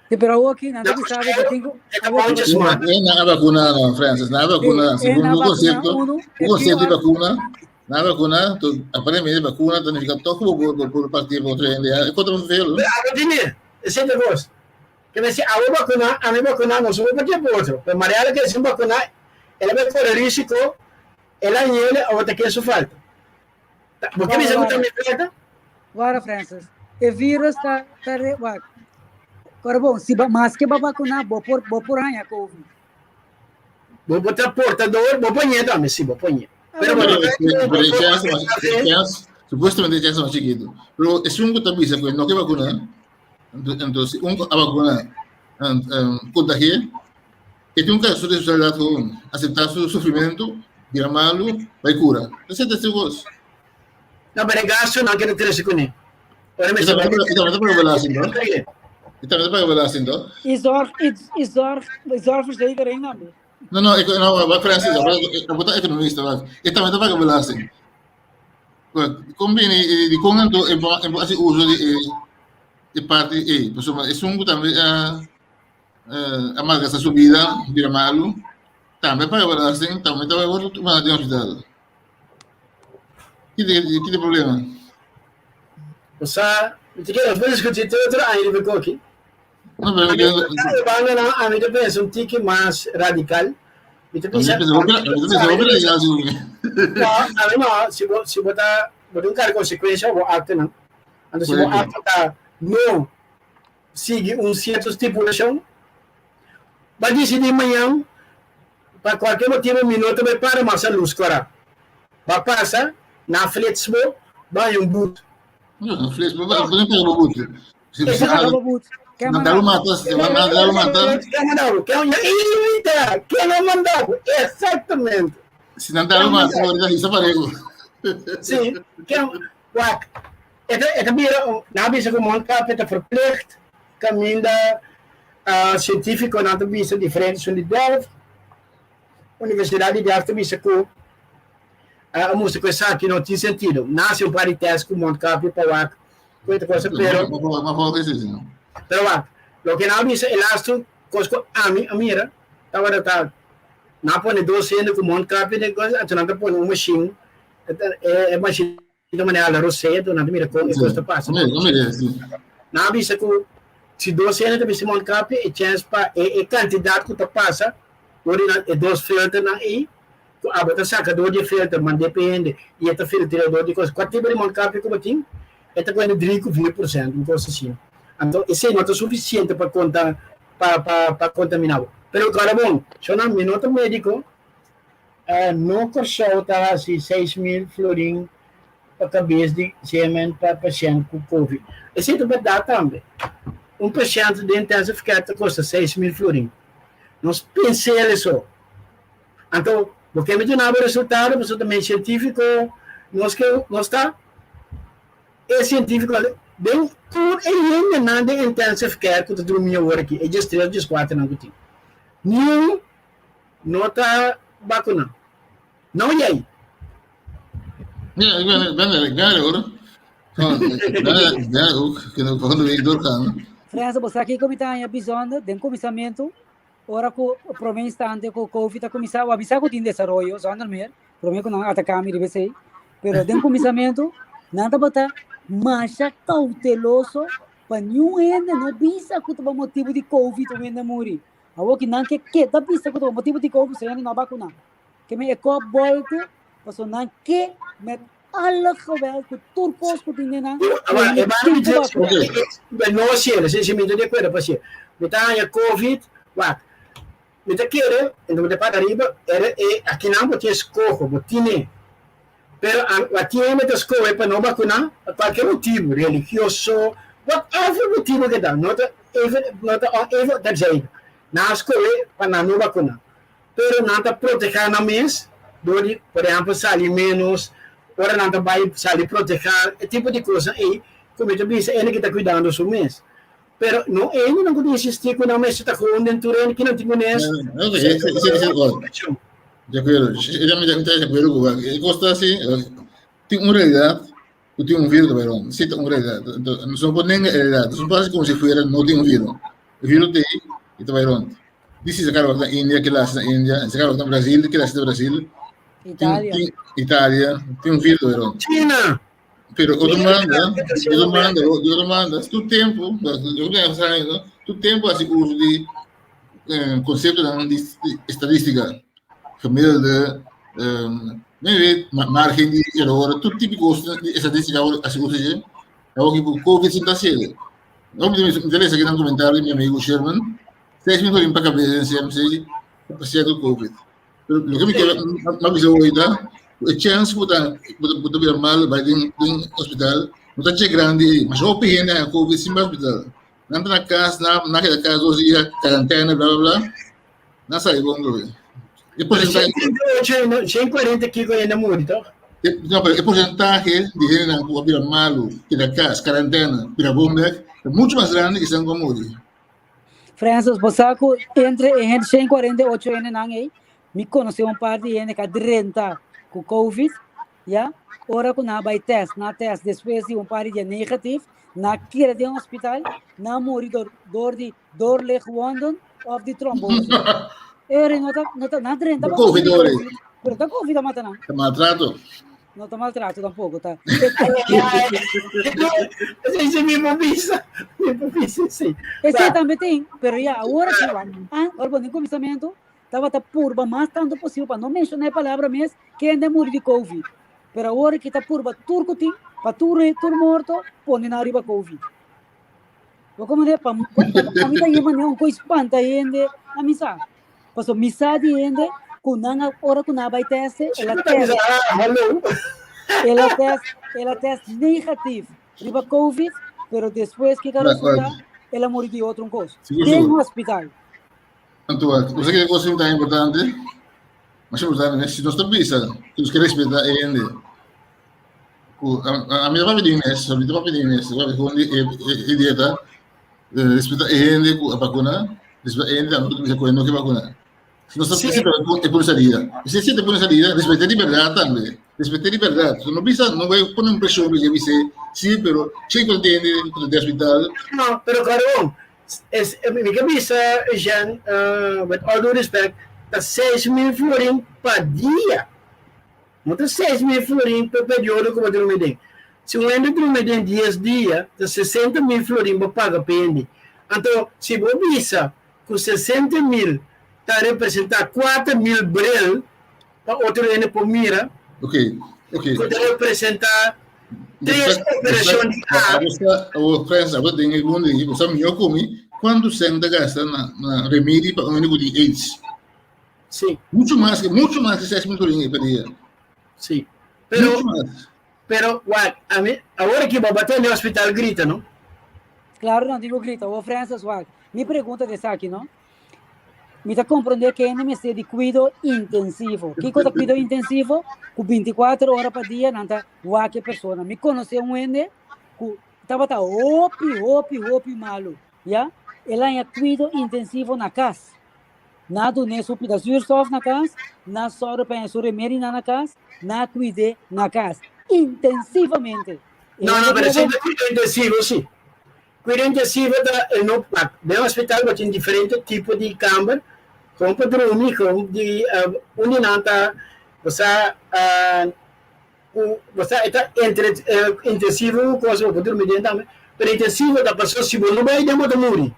Sí, pero awor aki nan ta bisa bo tin ku E ta mondjesmaat. E nan a vacuna no, Francis, nan a vacuna, segun un concepto, un concepto di vacuna, nan a vacuna, to, aparentemente vacuna ta nifica toch ku bo por por partir pa otro hende, e contra vervelend. Pero abo tin e, esei ta cos. Ke mester abo vacuna, ami vacuna, nos no por partir pa otro. Pero Mariela ke sin vacuna, el a bai core risico, el a ñele, abo ta ken su falta. Bo ke bisa ku ta mi falta? Wara Francis, e virus ta ta re wak. Ora bon, si ba maske ba vakuná, bo por bo por haña COVID. Bo por ta portador, bo por ñe tambe, si bo por ñe. Pero bo no Pero e chance mas e chance, supuestamente e chance mas chikitu. Pero esun ku ta bisa ku e no ke vakuná, entonces si un a vakuná, kontagi'é, E tin un caso de responsabilidad gewoon. Acepta su sufrimento, bira malu, bai cura. Esei ta su cos. No, pero e gastonan ke ta trese kuné. Ora mester bai. E tambe ta paga belasting, no? E tambe ta paga belasting, no? I zorg, i zorg, i zorgverzekering tambe. No, no, e, no, wak Francis, abo ta economista, wak. E tambe ta paga belasting. Kon bini, di kon anto e bo hasi uso di e, e parti ei? Pasobra esun ku tambe a a malgasta su bida, bira malu, tambe a paga belasting, tambe ta wòrdu tumá den hospital. Ki ki ta e problema? Osea, mi ta kere nos por diskutí te otro aña riba e koki. No, pero mi kere. Bandanan ami ta pensa un tiki mas radikal. Mi ta pensa. Mi ta pensa hopi radikal segun mi. No, ami no, si bo si bo ta bo tin un kara konsekuensha pa bo aktonan. Anto si bo akto ta no sigui un sierto stipulashon, ba disidí mañan pa kualke motibu mi no ta bai para mas a lus kòrá. Ba pasa na flits bo, ba haña un but. No, fles, maar wat ben ik goed? Ze paga boet. Ken Mandalo mata, se mandalo mata. Ken mandalo? Ken Eita, ken mandalo? Exactamente. Si mandalo mata, ora isa parego. Si, ken wak. E ta bira, nan bisa ku mondkapje ta verplicht, kaminda uh, sientífikonan ta bisa diferente son di Delft. Universidat di Delft ta bisa ku a mustra ku esaki no tin sentido. Nan hasi un par di tèst ku mondkapje pa wak ku e ta kosa, pero pero wak, loke nan a bisa e lastu kos ku ami a mira tabata ta nan a pone dos hende ku mondkapje den kos, anto nan ta pone un mashin, e mashin ta manera la rosea, anto nan ta mira kon e kos ta pasa. Nan a bisa ku si dos hende ta bisti mondkapje e chèns pa e kantidat ku ta pasa dor di nan e dos filternan ei ku abo ta saka dor di e filter mand'é pa e hende i e ta filtr'é dor di kos. Kua tipo di mondkapje ku bo tin e ta kuenta dri ku vier por sènt, un kos asina. Anto esei no ta sufisiente pa konta pa pa pa kontaminá bo. Pero kòrda bon, shonnan mi no ta médiko, no Kòrsou ta hasi 6000 florin pa kabes di semen pa pashènt ku covid. Esei ta bèrdat tambe. Un pashènt den intensive care ta kosta 6000 florin. Nos pens'el eso. Anto, bo ke mi duna bo resultado pasobra ta men sientífiko nos ke nos ta e sientífiko den tur e hendenan den intensive care ku ta drumi awor aki, e 13 òf 14 nan ku tin, niun no ta bakuna. No yei. Ja, ik ben er hoor. Ik ben ook. Kunnen we volgende week doorgaan. Frans, bo sa kiko mi ta haña bijzonder den kuminsamentu? Ora ku promé instante ku Covid a kuminsá, a bisa ku tin desaroyo, zonder meer, promé ku nan ataká mi riba esei, pero den kuminsamentu nan tabata masha kouteloso pa niun hende no bisa ku ta pa motibu di Covid un hende a muri. Awor ki nan ke keda bisa ku ta pa motibu di Covid, so hende no a bakuná. Ke men e kòp bòltu, pasobra nan ke met alle geweld ku tur kos ku tin den nan, ku hende tin ku bakuná. No asina, si si mi ta di akuerdo pasobra mi ta haña Covid, wak, mi ta kere, enton mi ta para riba, era e akinan bo tin eskoho, bo tine, pero a tin hende ta skohe pa no bakuná pa kualke motibu, religioso, whatever motibu ke ta, no ta even, no ta even terzijde, nan a skohe pa nan no bakuná. Pero nan ta protehá nan mes dor di, por ehèmpel, sali ménos ora nan ta bai sali protehá, e tipo di kosnan ei ku mi ta bisa hende ki ta kuidando su mes. Pero no hendenan ku ta insistí ku nan mester ta gewoon den tur hende ki nan tin kunes. De acuerdo, mi ta de acuerdo ku bo. E kos ta así, tin un realidat ku tin un virus ta bai rond. Si ta un realidat. Nos no por nenga e realidat. Nos no por hasi komo si fuera no tin un virus. E virus ta ei i ta bai rond. Dici se cara na India, que lá na India, se cara na Brasil, que lá na Brasil. Italia. Tem, Italia, tem um vírus, pero. China. Pero outro manda, outro manda, outro manda, tu tempo, eu não sei, tu tempo assim uso de eh, conceito de estadística, gemiddelde, um, nee, weet, margem de error, tudo tipo de estadística assim uso de, eu que COVID sin tá cedo. Eu me interessa aqui no comentário de meu amigo Sherman, 6 mil florin pa cabeza den CMC pa paciente cu covid. Pero loke mi kier a bisa hoy ta cu e chance cu ta cu ta bira malo bay den den hospital no ta dje grandi ey. Masha hopi hende haña covid sin bay hospital. Nan ta na cas, nan nan keda cas dos dia, cuarentena, bla bla bla. Nan sali bon atrobe. E porcentahe 140 kiko hende a muri toch? No, pero e porcentahe di hendenan cu a bira malo, keda cas, cuarentena, bira bon bek, ta mucho mas grandi cu esnan cu a muri. Francis, bo sa ku entre e hende 148 hendenan ei, mi konosé un par di hende ku a drenta ku COVID, ya, ora ku nan a bai tèst, nan a tèst despues di un par di dia negatif, nan a keda den hospital, nan a muri dor dor di doorlichtwonden òf di trombose. Eri no ta, no ta, nan a drenta pa COVID, pero ta COVID a mata nan. Ta maltrato. No ta maltrato tampoco, ta. Ese mi por bisa, mi por bisa, sí. Ese tambe tin, pero ya, ahora sí, wak. Ah, ora bo den kuminsamentu, tabata purba mas tantu posibel pa no menshoná e palabra mes, kende a muri di Covid. Pero awor ki ta purba tur ku tin, pa tur tur morto, pone nan riba Covid. Bo komprendé? Pa, pa mi ta yema un kos spanta hende, a mi sa. Paso mi sa di hende ku nan a, ora ku nan a bai teste, el a test. Hallo. El a test, el a test negatief. riba COVID, pero despues kiko a resulta? El a muri di otro un kos. Den hospital. Anto, bo sa ke kos ta importante? Mas importante, si nos ta bisa ku nos ke respeta e hende, ku a mi ta papia di mes, mi ta papia di mes, papia kon di e dieta, respeta e hende ku a bakuna, respeta e hende tambe ku ta bisa ku e no ke bakuna. Si nos ta Sí. respeta e pone salida. Si e pone salida, respeta e libertad tambe. Respeta e libertad. So no bisa, no bai pone un preshon riba dje bis'é, sí, pero che ku ta tende ku ta den hospital. No, pero Carón, es, mi ke bisa, Jean, with all due respect, ta 6000 florin pa dia. No ta 6000 florin pa periodo ku bo drumi den. Si un hende drumi den 10 dia, ta 60.000 florin bo paga pa hende. Anto, si bo bisa ku 60.000 ta representá 4.000 bril pa otro hende por mira, Ok, ok. ku ta representá tres operashon di A. A. Bo sa, bo Francis, abo den e mundo ei, bo sa mihó ku mi kuantu sèn ta gasta na na remedi pa un hende ku tin aids. Sí. Muchu mas, muchu mas di 6.000 florin pa dia. Sí. Pero, Muchu mas. pero, wak, ami, awor aki bo a bate den hospital grita, no? Claro, nan tin ku grita. Wo Francis, wak, mi pregunta ta esaki, no? Mi ta komprondé ku hende mester di kuido intensivo. Kiko ta kuido intensivo? Ku 24 ora pa dia nan ta wak e persona. Mi konosé un hende ku tabata hopi, hopi, hopi malu, ya. El a haña kuido intensivo na kas. Nan a dun'é su pida zuurstof na kas, nan a sòru pa haña su remedinan na kas, nan a kuid'é na kas intensivamente. E No, hende no, pero bira esei ta kuido intensivo, sí. Kuido intensivo ta e no pak. Den hospital bo tin diferente tipo di kamber, kon pa drumi, kon di un di nan ta bo sa ku bo sa e ta entre intensivo ku kos bo por drumi den tambe, pero intensivo ta pasobra si bo no bai den bo ta muri.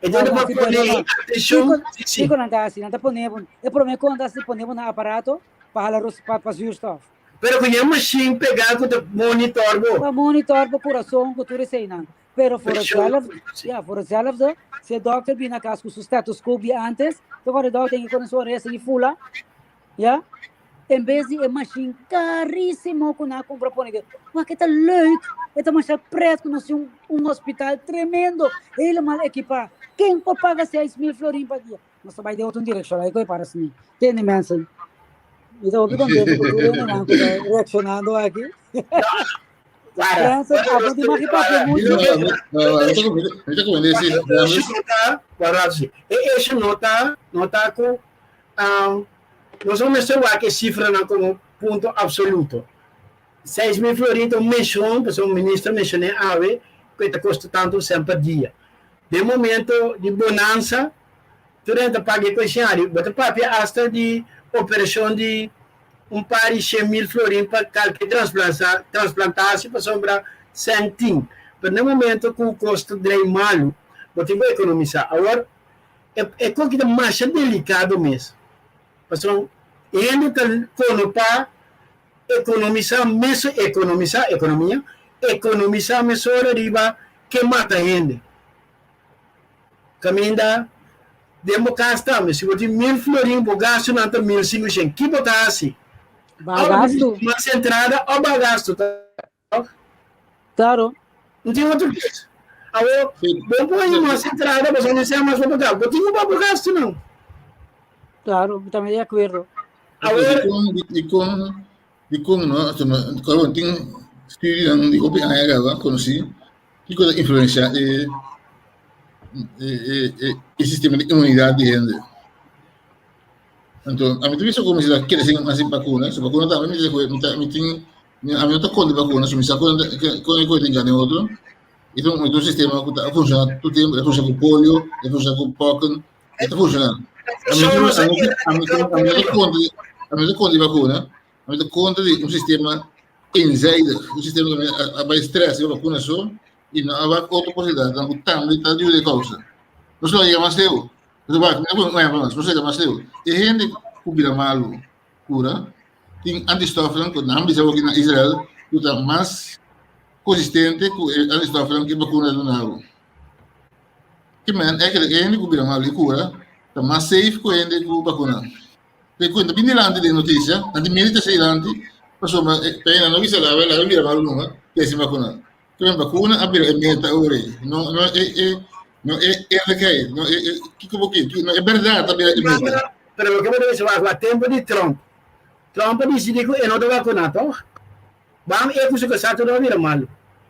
E ta pa pone atenshon. Kiko nan ta hasi? Nan ta pone bo, e prome kon ta hasi pone bo na aparato pa hala pa zuurstof. Pero ku e machine pegá ku ta monitor bo. Pa monitor bo kurason ku tur eseinan. Pero voor hetzelfde, ja, voor hetzelfde, si e dokter bini na kas ku su stetoskoop di antes, ta kòrda e dokter tin ke kore su orea sigui fula, ja. En bes di e machine karísimo ku nan a kumpra pone den. Wak e ta leuk, e ta masha pret ku nos tin un, un hospital tremendo, helemaal ekipá. Ken por paga 6000 florin pa dia? Nos ta bai den otro direkshon, ai ku e para asina. Tende mensen. Mi ta hopi contento ku tur hendenan ku ta reakshonando aki. Para. Francis, abo di maki papia mucho. Mi ta komende si, Para, e hecho no ta, no ta ku um, nos no mester wak e sifranan komo punto absoluto. 6000 florin ta un menshon, pasobra minister menshoné awe ku e ta kosta tantu sèn pa dia. Den momento di bonansa, tur hende ta paga e kuestionario. Bo ta papia asta di operashon di un par di 100.000 florin pa kalke transplantasi pasobra sèn tin. Pero den momento ku kos ta drei malu, bo tin ku ekonomisá. Awor, e kos ki ta masha delikado mes, pasobra hende ta konopá ekonomisá mesun, ekonomisá, ekonomia, ekonomisá mesora riba ke mata hende. Kaminda den bo kas tambe, si bo tin 1000 florin, bo gastunan ta 1500. Ki bo ta hasi? Baha gastu. Mas entrada o baha gastu, toch? Claro. No tin otro kos. Awor, bo por haña mas entrada, pasobra no sea mas pa bo gastu. Bo tin ku baha bo gastunan. Claro, mi tambe di akuerdo. Awor, Dikon, dikon, no, no, tin studionan di hopi aña kaba konosí Kiko ta influencia e e e e sistema di inmunidad di hende? Anto, a mi ta bisa ku mi ta kere sin hasi bakuna, so bakuna tambe mi ta mi ta mi tin a mi no ta kontra bakuna, so mi sa kon kon e kos tin gana e otro. E ta un sistema ku ta funshoná tur tempu, e ta funshoná ku polio, e ta funshoná ku pokken, e ta funshoná. A mi a mi a mi a mi no ta kontra a mi no ta kontra di bakuna, A mi ta kontra di un sistema eenzijdig, un sistema ku a bai stress riba bakuna so i no a wak otro posibilidatnan ku tambe ta yuda e kousa. Nos lo a yega mas leu. Nos a wak, mi a pone un ehempel mas, nos a yega mas leu. E hende ku bira malu kura tin antistòfnan ku nan bisa awoki na Israel ku ta mas konsistente ku e antistòfnan ku e bakuna ta duna bo. Ke men e hende ku bira malu i kura ta mas safe ku e hende ku bakuna. Te cuenta bin dilanti den noticia, nan tin miedo di trece dilanti, pasobra p'e nan no bisa lawe, lawe bira malu nunca, te sin vacuna. Ke bakuna a bira e meta ora ei. No, no e, e, no e eerlijkheid, no e, e, kiko bo ke, no e bèrdat a bira e meta. Pero loke bo ta bisa wak, wak tempo di Trump. Trump a disidí ku e no ta vakuná, tòg? Bam e ku su kasá tur a bira malu.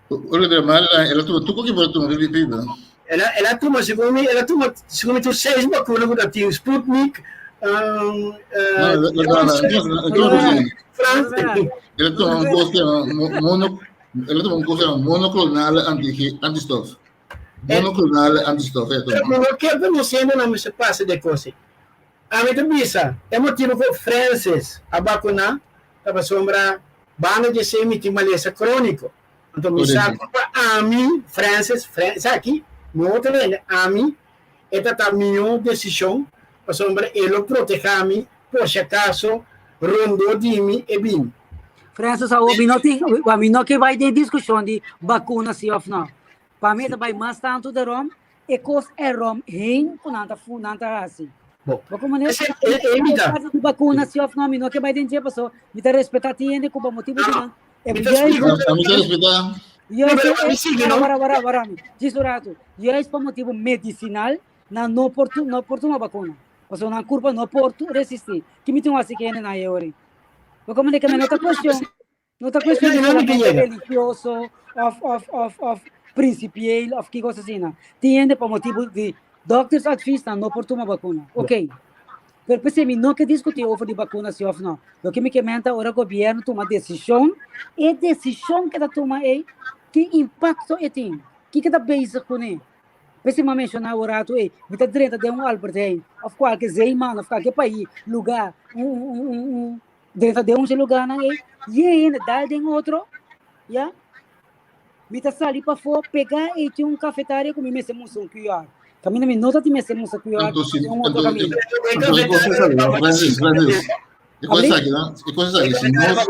Ora bira malu, el a tuma tur ku por tuma riba. El a, el a tuma, segun mi, el a tuma, segun mi, tur seis bakuna ku ta tin, Sputnik, No, no, no, no, no, Frans. El a tuma un kos ku yama mono, el a tuma un kos ku yama monoclonale anti, antistof. Monoclonale antistof, el a tuma. Pero mi no ke pa nos hendenan mester pasa di e kos ei. Ami ta bisa, e motibu ku Francis a bakuná ta pasobra banda di esei mi tin malesa króniko. Anto mi sa ku pa ami, Francis, esaki no otro hende, ami, e ta ta mihó desishon pasobra e lo protehá mi por si akaso rondó di mi e bini. Francis, awor mi no tin, mi no ke bai den diskushon di bakuna si òf no. Pa mi e ta bai mas tantu de rom E kos e rom heen ku nan ta fu nan ta hasi. Bo. Bo komo ne Ese e e mi ta. di bakuna si of no mi no ke bai den dje paso mi ta respeta ti hende ku pa motibu di nan e Mi ta juist splika A mi ta respetá. juist Pero e mi sigui wara no. wara wara wara mi djis un ratu juist pa motibu medisinal nan no por tu no por tuma bakuna paso nan kurpa no por tu resisti ki mi tin wasi ke hende nan e ori bo komo ne ke mi no ta kuestion. No ta cuestión di solamente religioso of, of, of, of principieel of ki cosa asina. Tin hende pa motibo di doctors advies nan no por tuma vacuna. Ok. Pero p'esei mi no ke discuti over di vacuna si of no. Loke mi ke menta ora gobierno tuma decision, e decision ke ta tuma ei, ki impacto e tin? Kiko ta bezig kuné? P'esei mi a menshoná un ratu ei, mi ta drenta den un Albert Heijn of kualke Zeeman of kualke pais, lugá, un, un, un, un, Drenta den un lugarnan ei, ye hende dal den otro, ya. Mi ta sali pafó, pegá ei tin un kafetaria ku mi mester mustra un QR. Kaminda mi no ta tin mester mustra QR Anto si, den un otro anto, kaminda. anto e kos esaki, no, Francis, Francis, e kos esaki, no, e kos esaki, si nos,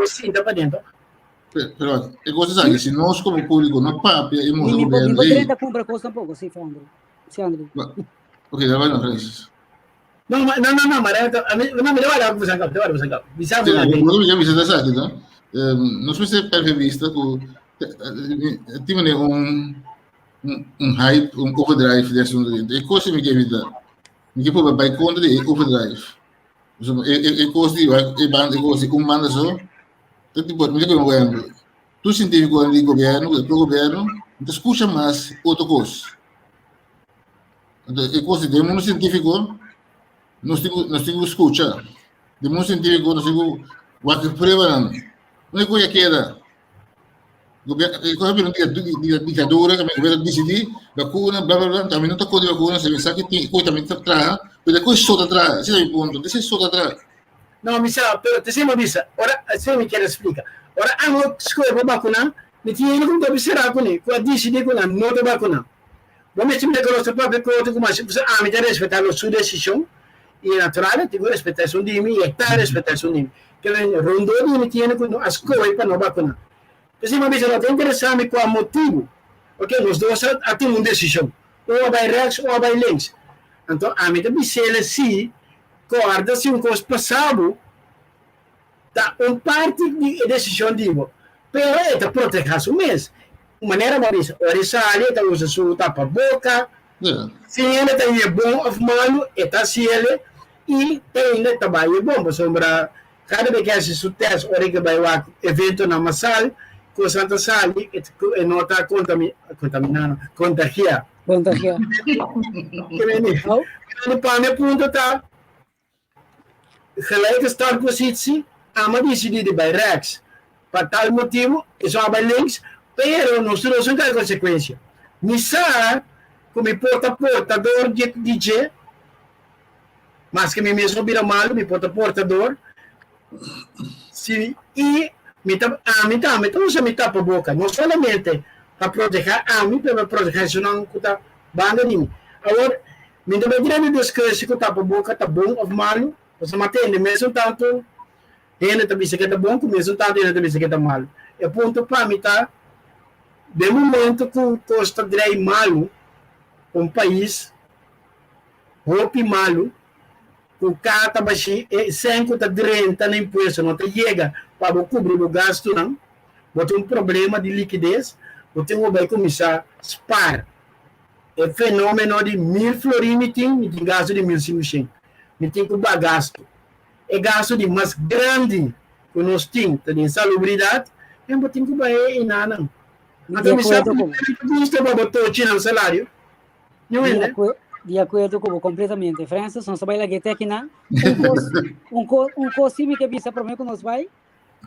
perdón, e kos esaki, si nos komo públiko no papia i Mi, mustra mi, mi gobierno, por ei, drenta kumpra kos tampoko, si, Andrew. Si, Andrew. ok, da bai no, Francis. No, ma, no, no, no, maar a mi, no, mi wala ko sangap, wala ko sangap. Bisa Sí, mo na. lo que bisa esaki, no? Nos mester perfe vista ku tin mane un un hype, un overdrive de asunto. E kos mi ke evita. Mi ke proba bai kontra di e overdrive. So, e, e, e kos di e banda, e kos di un banda so. Ta tipo, mi ke un ehemplo. Tur científico di gobierno, pro gobierno, no ta skucha mas otro kos. Anto e kos di den mundu sientífiko nos tin ku nos tin ku skucha. Den mundu sientífiko nos tin ku wak e pruebanan. Unda ku ya keda? Gobier e kos a bira un dia diktadura kaminda gobièrnu ta disidí bakuna bla bla bla anto ami no ta kontra bakuna si mi sa ku tin ku tambe ta traha pero e kos so ta traha esei ta mi punto esei so ta traha. No mi sa pero te mi bisa ora esei mi kier splika ora amo skohe pa bakuna mi tin hende ku mi ta obserá kuné ku a disidí ku nan no ta bakuna. Bo mester mira ku nos ta papia ku otro ku mas pasobra ami ta respetá lo su desishon i e natural e tin ku respetá esun di mi i e ta respetá esun di mi. Ke men rondó di mi tin hende ku no a skohe pa no bakuná. P'esei mi a bisa no ta interesá mi kua motibu. Oke, nos dos a tuma un desishon. Un a bai rèks, un a bai links. Anto ami ta bis'el si, kòrda si un kos pasa bo, Ta un parti di e desishon di bo, pero e ta protehá su mes. Un manera bo a bisa, ora e sali e ta usa su tapaboka, si hende ta hie bon òf malu e ta hasiel i te ainda e ta bai e bon, pasobra kada bes ke hasi su tèst ora e ke bai wak eventonan masal, kosnan ta sali e no ta kontaminá no, kontagiá. Kontagiá. Ke meni pa mi punto ta. Gelijke startpositie, Ama disidí di bai rèks pa tal motibu, esun a bai links, pero nos tur nos kai konsekuensia. Mi sa ku mi por ta portador di dje, maske mi mes no bira malu, mi por ta portador, si i mi ta ami tambe ta usa mi tapaboka, no solamente pa protehá ami, pero pa protehá esunnan ku ta banda di mi. Awor, Mi ta bai drenta discussie cu tapa boca ta bon of malo, pasobra mi a tende mesun tanto hende ta bisa ke ta bon cu mesun tanto hende ta bisa ke ta malo. E punto pa mi ta, den momento cu cos ta drei malo, un pais hopi malo, cu ca ta bashi e cen cu ta drenta na impuesto no ta yega pa bo cubri bo gastonan, bo tin un problema di likides. Bo tin ku bai kuminsá spar. E fenómeno di 1000 florin mi tin gastu di 1500. Mi tin ku ba gastu. E gastu di mas grandi ku nos tin ta di insalubridat, en bo tin ku bai e inanan. Di Anto mi sa akuerdo ku ku bo. gusta pa bo tochi nan salario. Ni Di wende? di akuerdo ku bo kompletamente. Francis, nos ta bai lag'é te akinan. Un kos, un kos, un kos si mi ke bisa promé ku nos bai,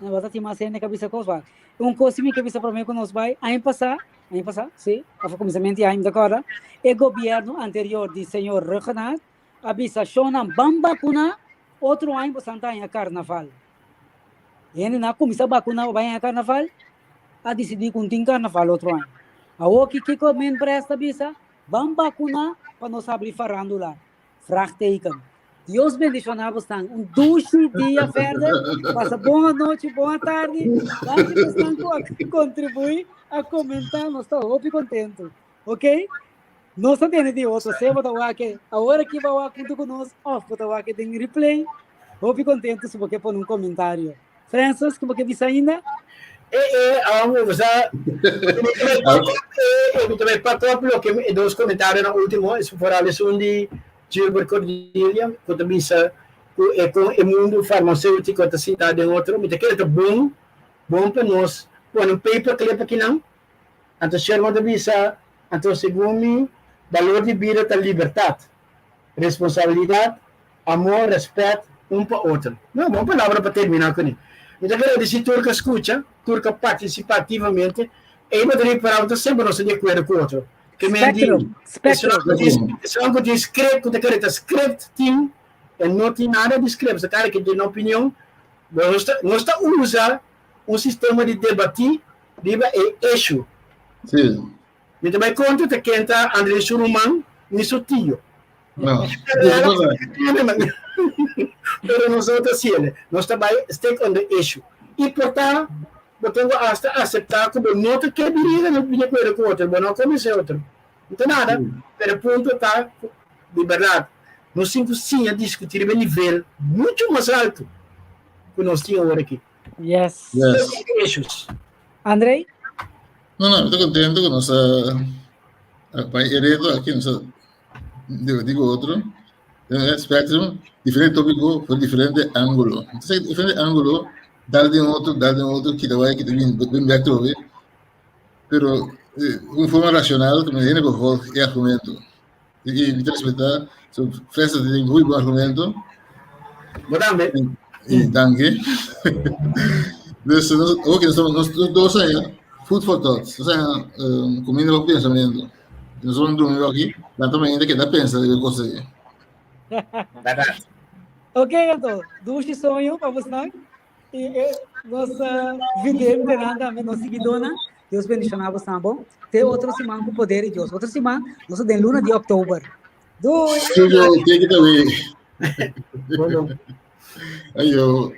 no bata tin mas hende ke bisa kos wak. Un kos si mi ke bisa promé ku nos bai, aña pasá, aña pasá, sí, òf kuminsamentu di aña, mi ta kòrda, e gobièrnu anterior di señor Rhuggenaath a bisa shownan ban bakuná, otro aña boso ta haña karnaval. Hende nan a kuminsá bakuná pa bai haña karnaval, a disidí ku no tin karnaval otro aña. Awoki kiko men près ta bisa? Ban bakuná pa nos habri farándula. Vraagteken. Dios bendishoná bosnan. Un dushi dia verder. Pasa bon anochi, bon atardi. Danki bosnan ku a kontribuí, a komentá. Nos ta hopi kontentu. Ok? Nos ta tene di otro. Sea bo ta wak awor aki bo a wak huntu ku nos òf bo ta wak den replay. Hopi kontentu si bo ke pone un komentario. Francis, ku bo ke bisa ainda? E e awor bo sa e mi ta bai pak op loke e dos komentarionan último, es foral esun di Gilbert Cordelia ku ta bisa ku e kon e mundu farmaseutiko ta sinta den otro. Mi ta kere ta bon bon pa nos pone un paperclip akinan. Anto Sherman ta bisa, anto segun mi balor di bida ta libertat, responsabilidat, amor, rèspèt un pa otro. No, bon palabra pa terminá kuné. Mi ta gradisí tur ku a skucha, tur ku a partisipá aktivamente. Ei bo ta ripará ku ta semper nos ta di akuerdo ku otro. Ke men di, Spectrum, spectrum. Esun ku tin script, ku ta kere ta script tin, e no tin nada di script. So kada ken tin nan opinion. Nos ta, nos ta usa un sistema di debatí riba e issue. Sí. Mi ta bai kontra ta ken ta André su ruman ni su tio. No. Pero nos no ta haciendo. Nos ta bai stick on the issue. Y por ta, bo tengo hasta aceptar ku bo no ta ke biriga no de acuerdo ku otro, bo no convence otro. No ta nada. Pero punto ta, di berdad, nos tin ku siña discutir riba nivel mucho mas alto ku nos tin awor aki. Yes. Yes. Issues. André? No, no, mi ta contento ku nos a bai e reto aki, nos a debatí ku otro. Den spectrum, diferente tópiko for diferente ángulo. Entonces, diferente ángulo, dal den otro, dal den otro, kita bai, kita bin, bin bek trobe. Pero, eh, un forma racional, ku mi hende por volg e argumento. I mi ta respetá, so Fresa tin muy bon argumento. Bo tambe. I danki. Dus nos, ok, nos, nos dos aña, food for thought. Nos aña um, kuminda pa pensamentu. Nos vamos dormir aki, dan tambe ainda keda pensa riba e kos ei. Berdad. Ok, anto, dushi soño pa bosnan. I eh, nos uh, videntenan tambe, nos siguidónan. Dios bendishoná bosnan bon. Te otro siman ku poder di Dios. Otro siman, nos ta den luna di oktober. Doei! Studio, take it away. Bueno. Ayo.